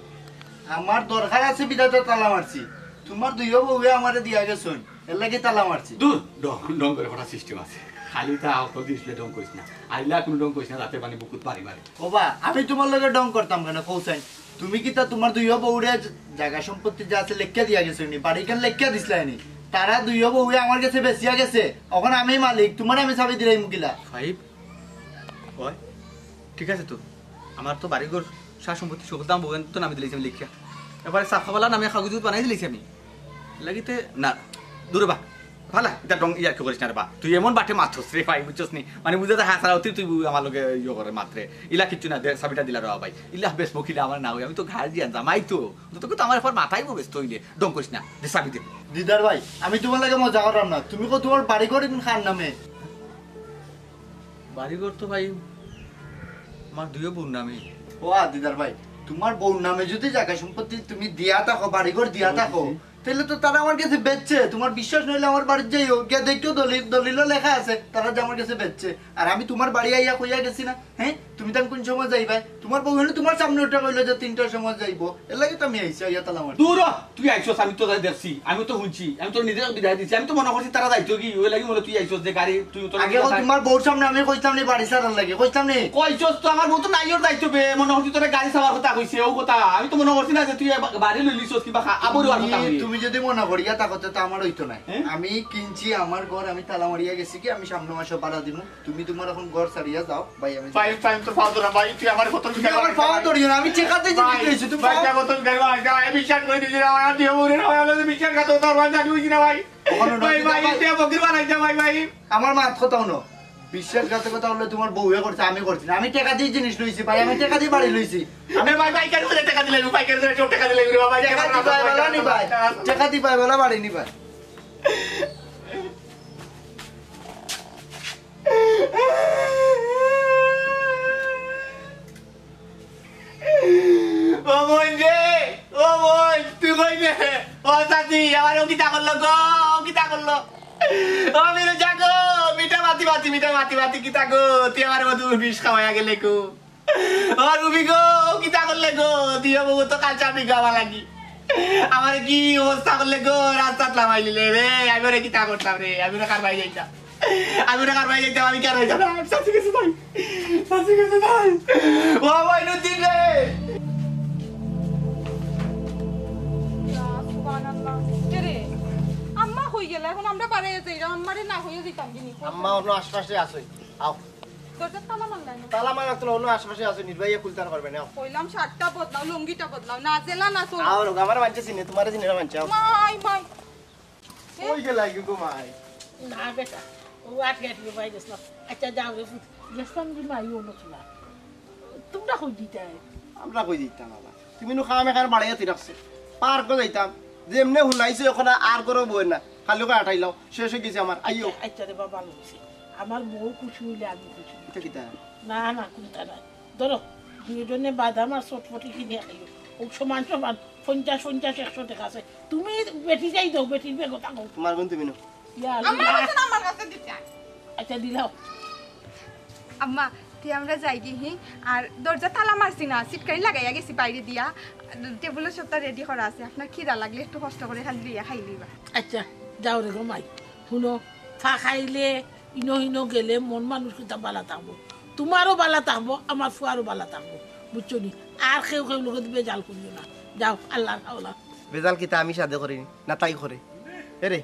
আমার দরকার আছে বিধায় তো তালা মারছি। তোমার দুইও বউয়ে আমারে দিয়া গেছইন, এর লাগি তালা মারছি। দূর, ঢং, ঢং করে কটা সিস্টেম আছে। খালি তা অকল দিছলে ঢং করিস না। আইলা কোনো ঢং করিস না, রাতে পানি বুকুত বাড়ি বাড়ি। ওবা, আমি তোমার লগে ঢং করতাম কেনে, কও চাইন? তুমি কিতা তোমার দুইও বউরে জাগা সম্পত্তি যা আছে লেখিয়া দিয়া গেছো নি? বাড়িখান লেখিয়া দিছলায় নি? তারা দুইও বউয়ে আমার গেছে বেচিয়া গেছে, অখন আমি মালিক, তোমারে আমি চাবি দিলাইমু কিলা? ফাইভ? ওই, ঠিক আছে তো, আমার তো বাড়িঘর, সা সম্পত্তি সকল তো আমার বউয়ের তো নামে দিলাইছি আমি লেখিয়া। এবারে সাফাওয়ালা নামে কাগজ বানাই দিলাইছি আমি। লাগিতে না, দূরে বা, ভালা, ইতা ঢং ইয়ার্কি করিস না রে বা। তুই এমন বাটে মাতস রে ভাই, বুঝছস নি? মানে বুঝা যায় হাসারা অতি তুই আমার লগে ইয়ে করে মাতরে। ইলা কিচ্ছু না, দে, চাবিটা দিলা রে ভাই। ইলা বেশ মকিলা আমার না অই, আমি তো গার্জিয়ান জামাই তো। তো তোকে তো আমার পর মাথায় ব্যস্ত অইলে, ঢং করিস না, দে চাবি দে। দিদার ভাই, আমি তোমার লগে মজা করলাম না। তুমি কও তোমার বাড়িঘর এখন কার নামে? বাড়িঘর তো ভাই আমার দুইও বউর নামে। ও আ, দিদার ভাই, তোমার বউর নামে যদি জাগা সম্পত্তি তুমি দিয়া থাকো, বাড়িঘর দিয়া থাকো, তাইলে তো তারা আমার গেছে বেচছে। তুমার বিশ্বাস নাইলে আমার বাড়িত যাইও, গিয়া দেখিও দলিল, দলিলো লেখা আছে তারা যে আমার গেছে বেচছে। আর আমি তুমার বাড়ি আইয়া কইয়া গেছি না, হ্যাঁ? তুমি তান কুন সময় যাইবায়? তুমার বউ অনে তুমার সামনে উঠা কইলো যে তিনটার সময় যাইবো, এরলাগি তো আমি আইছি, আইয়া তালা মারি। দূর হ, তুই আইছস, আমি তো তারে দেখছি, আমি তো হুনছি, আমি তো নিজে বিদায় দিছি, আমি তো মনো করছি তারা যাইতো কি, অউ লাগি মনো তুই আইছস যে গাড়ি তুই তো আগে তুমার বউর সামনে আমি কইছলাম নি বাড়ি ছাড়ার লাগি, কইছলাম নি? কইছস তো, আমার বউ তো নাইওর যাইতো বে, মনো করছি তোরে গাড়ি ছাড়ার কথা কইছে, অউ কথা। আমি তো মনো করছি না যে তুই বা-, বাড়ি লইলিছস কিবা খা-, আবর অওয়ার কথা কইছে। তুমি যদি মনো করিয়া থাকো তে তো আমার অইতো নায়। হ্যাঁ? আমি কিনছি আমার ঘর, আমি তালা মারিয়া গেছি কি, আমি সামনে মাসে ভাড়া দিমু। তুমি তুমার অখন ঘর ছাড়িয়া যাও, ভাই, আমি ভাই, ভাই, আমি তোর পাও ধরাম, ভাই, তুই আমার কত তুমি আমার পাও ধরিও না, আমি টেকা দিয়া জিনিস লইছি, তুমি ভাই, পাও তুই কত গেল, ভাই, ভাই, আমি বিশ্বাস করি দিছি না, ভাই, আমি তুই মরে না, ভাই, আমি বিশ্বাস করতে তোর ভাই, জানি হইছি না, ভাই। অখন ভাই, ভাই, ভাই। তুই বকির বানাই যা, ভাই, ভাই। আমার মাত কথা হুনো, বিশ্বাসঘাতকতা অইলে তুমার বউয়ে করছে, আমি করছি না। আমি টেকা দিয়া জিনিস লইছি, ভাই, আমি টেকা দিয়া বাড়ি লইছি। আমি ভাই, ভাই, কেন করে টেকা দিলে, ভাই, কেন করে টেকা দিলে, ভাই, টেকা দিবায় বালা নিবায়, টেকা দিবায় বালা বাড়ি নিবায়। ও বোন রে, ও বোন, তুই কই রে? ও চাচি, আমারে অউ কিতা করলো গো, অউ কিতা করলো? ও মিনু জাগো, মিঠা মাতি মাতি, মিঠা মাতি মাতি কিতা গো? তুই আমারে মধুর বিষ খাওয়াইয়া গেলে গো। ও রুবি গো, অউ কিতা করলে গো? দিও বউ তো কাঁচা বিঘা লাগি। আমারে কি অবস্থা করলে গো? রাস্তাত লামাই দিলে রে। আমি ওরে কিতা করতাম রে? আমি ওরে কার বাড়ি যাইতাম। আমি ওরে কার বাড়ি যাইতাম, আমি কার বাড়ি যাইতাম। চাচি গেছে ভাই। চাচি গেছে ভাই। ও ভাই, নদী রে। ইয়া, সুবহানাল্লাহ। কে রে? আম্মা কই গেলা? অখন আমরা বাড়ি যাইরাম, আম্মারে না কইয়া যাইতাম কিনি? আম্মা অন্য আশপাশে আছে। আও। দরজাত তালা মারলাই না? তালা মারা তো অন্য আশপাশে আছে, নির্বাহী খুলতার পারবে না। কইলাম শার্টটা বদলাও, লুঙ্গিটা বদলাও, না জেলা না তো। আও, লোক আমার মানছে চিনে, তুমারে চিনে না মানছে, আও। মাই, মাই। ওই যে লাগি গো মাই। না বেটা, ও আটকে আটকে ভাই গেছিলাম। আচ্ছা, যাও রে পুত, গেছিলাম যে মাই অনো কিলা। তুমরা কই দিতায়? আমরা কই দিতাম বাবা? তুমি নু খামে খার বাড়াইয়া তুই রাখছো। পার্কো যাইতাম, যেমনে হুনাইছো অখন আর করো বই না, খালি করে আটাইলাও, শেষ অই গেছে আমার। আইও। আচ্ছা রে বাবা, ভালো হইছে। আমার বউ খুশি অইলে আমি খুশি। ইটা কিতা? না, না, কুনতা নাই। ধরো, দুইজনে বাদাম আর চটপটি কিনিয়া খাইও। অউ সমান সমান পঞ্চাশ, পঞ্চাশ, একশো টেকা আছে। তুমি বেটি যাই দেও, বেটির বেগো থাকো। তুমার গুণ তুমি নেও। ইয়া আল্লাহ। আমার কাছে না, আমার কাছে দিতে। আচ্ছা, দিলাও। আম্মা, তে আমরা যাইগি, হি? আর দরজা তালা মারছি না, সিটকানি লাগাইয়া গেছি বাইরে দিয়া। টেবুলো সবতা রেডি করা আছে। আপনার খিদা লাগলে একটু কষ্ট করি খালি লইয়া খাইলিবা। আচ্ছা, যাও রে গো মাই। হুনো, ফাঁকাইলে ইনো হিনো গেলে মন মানুষ কিতা বালা থাকবো, তুমারও বালা থাকবো, আমার ফুয়ারও বালা থাকবো, বুঝছো নি? আর কেউ কেউ লগে বেজাল করিও না। যাও, আল্লাহর হাওলা। বেজাল কিতা আমি সাদে করি না, তাই করে। এরে,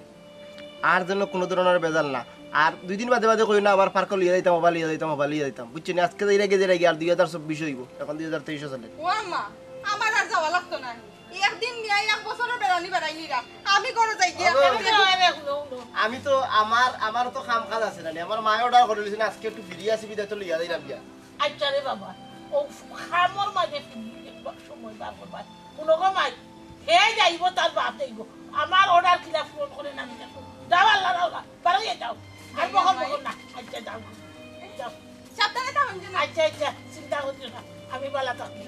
আর যেন কুনু ধরনর বেজাল না। আর দুই দিন বাদে বাদে কইও না, আবার পার্কো লইয়া যাইতাম, আবার লইয়া যাইতাম, আবার লইয়া যাইতাম, বুঝছো নি? আজকে যাইরাগি, যাইরাগি, আর দুই হাজার চব্বিশ অইবো, অখন দুই হাজার তেইশো চলে। ও আম্মা, আমার আর যাওয়া লাগতো না। একদিন নিয়া এক বছরর বেড়ানি বেড়াই নিরা। আমি ঘরো যাইগি। হুনো, হুনো, হুনো। আমি তো আমার, আমার তো কাম কাজ আছে না নি? আমার মায়ে অর্ডার করিলিছে না, আজকে একটু free আছি, বিদায় তো লইয়া যাইরাম গিয়া। আচ্ছা রে বাবা, অউ কামর মাঝে free সময় বার করবা। হুনো গো মাই, হে যাইবো, তার বাপ যাইবো। আমার অর্ডার কিলা পূরণ করে না, আমি দেখো। যাও আল্লাহ, যাও না, বারো যাও। আর বকর বকর না। আচ্ছা, যাও, যাও। সাবধানে থাকইন যেন। আচ্ছা, আচ্ছা, চিন্তা করিও না, আমি বালা থাকমু।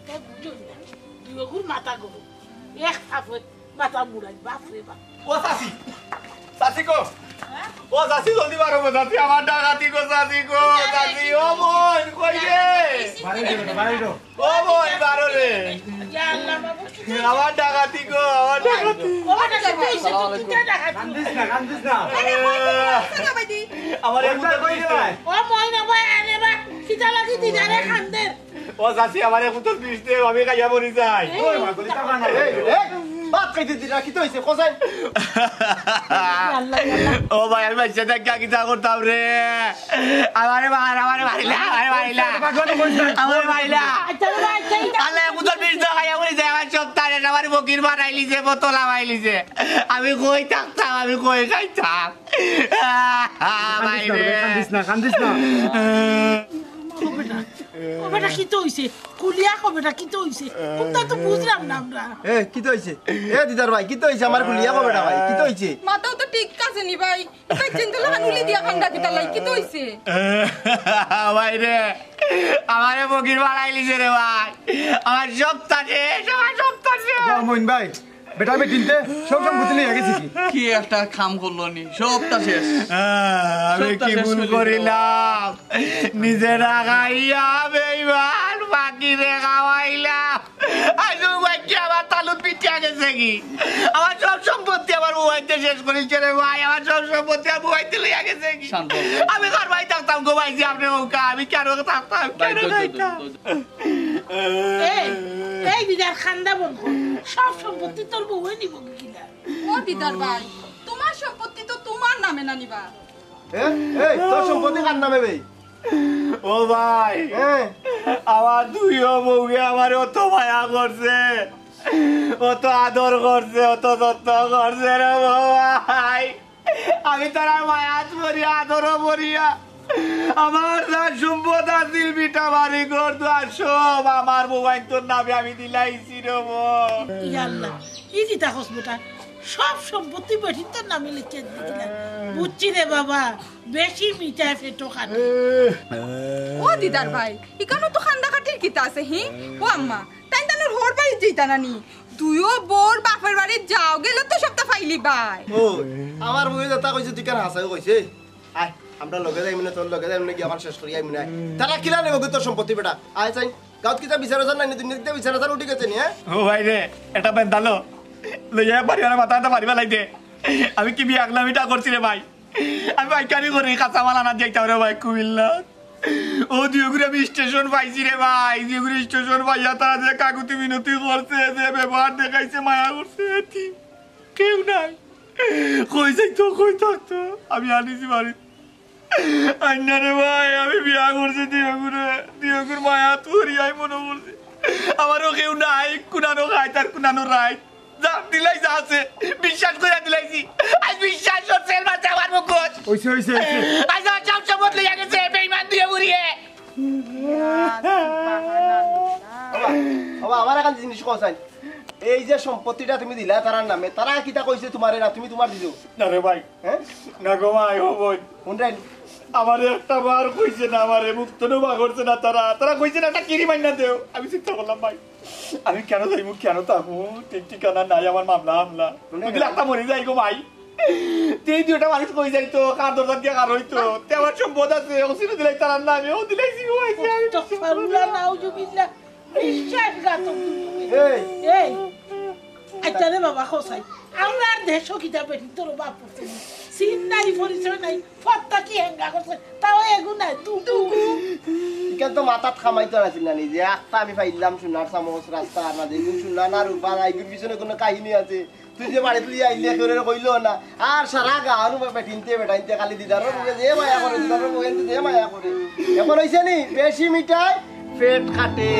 তা বুঝো না, দুইওগুর মাথা গরম, এক থাপড়ে মাথা মুড়াই, বাপ রে বাপ। ও চাচি, চাচি গো। ও চাচি, জলদি বারো গো, চাচি, আমার ডাকাতি গো, চাচি গো, চাচি, ও বোন, কই রে? বাড়ি যাও, বাড়ি যাও। ও বোন, বারো রে। ইয়া আল্লাহ, বাবা, কি আমার ডাকাতি গো, আমার ডাকাতি। ও বেটা, কি হইছে? তুই কিতা ডাকাতি? কান্দিস না, কান্দিস না। আহ, আমার এক পুতর বিষ দে। ও ময়না ভাই, আরে বা, কিতা লাগি দিদারে কান্দের? ও চাচি, আমার এক পুতর বিষ দে, আমি খাইয়া মরি যাই। এই, এই, ভাত খাইতে দিরা, কিতা হইছে? কোথায়? ও ভাই, আমি বাচ্চা থাকি কিতা করতাম রে? আমারে মার, আমারে মারিলা, আমারে মারিলা। আমারে মারিলা। আচ্ছা, রে ভাই, আচ্ছা, এটা আল্লাহ, এক পুতর বিষ দে, খাইয়া মরি যাই, আমার সব তারে, আমারে ফকির বানাইলিছে, বোতল আমাইলিছে। আমি কই থাকতাম, আমি কই খাইতাম? ভাই রে। কান্দিস না, কান্দিস না। ও বেটা, ও বেটা, কিতা হইছে? খুলিয়া ক বেটা, কিতা হইছে? কুনতা তো বুঝলাম না আমরা। এ, কিতা হইছে? এ, দিদার ভাই, কিতা হইছে? আমার খুলিয়া ক বেটা ভাই, কিতা হইছে? মাথাও তো ঠিক আছে নি ভাই। তাই চিন্তা লাগান উলি দিয়া কান্দা কিতা লাই, কিতা হইছে? ভাই রে, আমারে ফকির বানাইলিছে রে ভাই। আমার সব তারে, আমার সব তারে। ও মইন ভাই, বেটা বেটিন্তে সব সম্পত্তি লইয়া গেছে কি? কি একটা কাম করলো নি, সবটা শেষ। আহ, আমি সবটা কি শেষ ভুল করে দিল। করিলাম? নিজে না খাইয়া বেইমান বাকিরে খাওয়াইলাম। আজ ও ভাই কি আমার তালুত পিটিয়া গেছে কি? আমার সব সম্পত্তি আমার মোবাইলতে শেষ করিছে রে ভাই, আমার সব সম্পত্তি আমার মোবাইলতে লইয়া গেছে কি? শান্ত হ। আমি ঘর ভাই থাকতাম গো ভাই, যে আপনি ওকা, আমি কেন থাকতাম, ভাই, কেন ধৈর্য, খাইতাম? ধৈর্য, ধৈর্য। এই, এই দিদার খান্দা বন্ধ কর। সব সম্পত্তি তোর বউয়ে নিব কিনা? ও দিদার ভাই, তোমার সম্পত্তি তো তোমার নামে না নিবা। এ? এই, তোর সম্পত্তি কার নামে বে? ও ভাই, হ্যাঁ। আমার দুইও বউয়ে আমার অত মায়া করছে, অত আদর করছে, অত যত্ন করছে রে ভাই। আমি তারার মায়াত পড়িয়া, আদরও পড়িয়া, আমার যা সম্পদ আছিল, ভিটা বাড়ি ঘর দুয়ার সব আমার মোবাইল তোর নামে আমি দিলাইছি রে ভাই। ইয়া আল্লাহ, ই কিতা কস বেটা, সব সম্পত্তি বেটিন্তর নামে লিখিয়া দিলা। বুঝছি রে বাবা, বেশি মিঠায় পেটো কাটে। ও দিদার ভাই, ইকানো তো কান্দাকাটির কিতা আছে, হি? ও আম্মা, তাইন তানর হউর বাড়িত যাইতা না নি? দুইও বউর বাপর বাড়িত যাও, গেলে তো সবটা পাইলিবায়। ও, আমার বউয়ে যেতা কইছে, তুই কেন হাসাও কইছে? আয়, আমরা লগে যাইমু নে, তোর লগে যাইমু নে, গিয়া অখন শেষ করি আইমু নে। তারা কিলা নিবো তোর সম্পত্তি বেটা? আয় চাই, গাঁওত কিতা বিচার আচার নাই নি? দুনিয়াত কিতা বিচার আচার উঠি গেছে নি, হ্যাঁ? ও ভাই রে, এটা বেন্দালো। লইয়া পারি আর মাথা এটা পারিবা লাগবে। আমি কি বিয়া আগলামিটা করছি রে ভাই? আমি পাইকারি করি, কাঁচা মাল আনাত যাইতাম রে ভাই, কুমিল্লা। ও দিওগুরে আমি স্টেশন পাইছি রে ভাই, দিওগুরে স্টেশন পাইয়া তারা যে কাকুতি মিনতি করছে, যে ব্যবহার দেখাইছে, মায়া করছে, এতি কেউ নাই। কই যাইতো, কই থাকতো, আমি আনিছি বাড়ি। আইনা রে ভাই, আমি বিয়া করছি দিওগুরে, দিওগুর মায়াত পড়ি, আমি মনে করছি আমারও কেউ নাই, কুনানো খাইত আর কুনানো রাইত। যা দিলাই যা আছে, বিশ্বাস করে দিলাইছি। আজ বিশ্বাস করছে এর মাঝে আমার মুখোশ। হইছে, হইছে, হইছে। আজ আমার সব সম্পদ লইয়া গেছে, বেইমান দিওগুরিয়ে। বাবা, বাবা, আমার এখন জিনিস কোথায়? এই যে সম্পত্তিটা তুমি দিলা তারার নামে, তারা কিতা কইছে তোমারে না তুমি তোমার দিছো? না রে ভাই, হ্যাঁ? না গো ভাই, ও বোন। কোনটা? আমারে একটা বার কইছে না, আমারে মুখ তো নুবা করছে না তারা। তারা কইছে না, একটা কিরি মাইনা দেও। আমি চিন্তা করলাম ভাই, আমি কেন যাইমু, কেন থাকমু? ঠিক ঠিকানা নাই, আমার মামলা হামলা। কোনটা? যদি একটা মরি যাই গো ভাই, তেই দুইটা মানুষ কই যাইতো, কার দরজা দিয়া কার হইতো? তে আমার সম্পদ আছে, ওসিরে দিলাই তারার নামে, ও দিলাইছি গো ভাই, আমি আস্তাগফিরুল্লাহ, নাউজুবিল্লাহ। বিশ্বাসঘাতক। এই। এই। আচ্ছা রে বাবা, খোসাই। আমরার দেশো কিতা বেটি তোর বাপ করছে নি? চিন নাই, পরিচয় নাই। ফত্তা কি হেঙ্গা করছে? তাও এগু নাই, দুগু। ইখান তো মাথাত খামাইতো নাছিল না নিজে। একটা আমি পাইলাম সোনার চামচ রাস্তা আর না দেখুন সোনা না রূপা নাই। এগুর পিছনে কোনো কাহিনী আছে। তুই যে বাড়িত লইয়া আইলে কেউ রে কইলো না। আর সারা গাঁওর বেটিন্তে বেটাইন্তে খালি দিদারর বুকে যে মায়া করে, দিদারর বুকে যে মায়া করে। এখন হইছে নি বেশি মিঠায় পেট কাটে।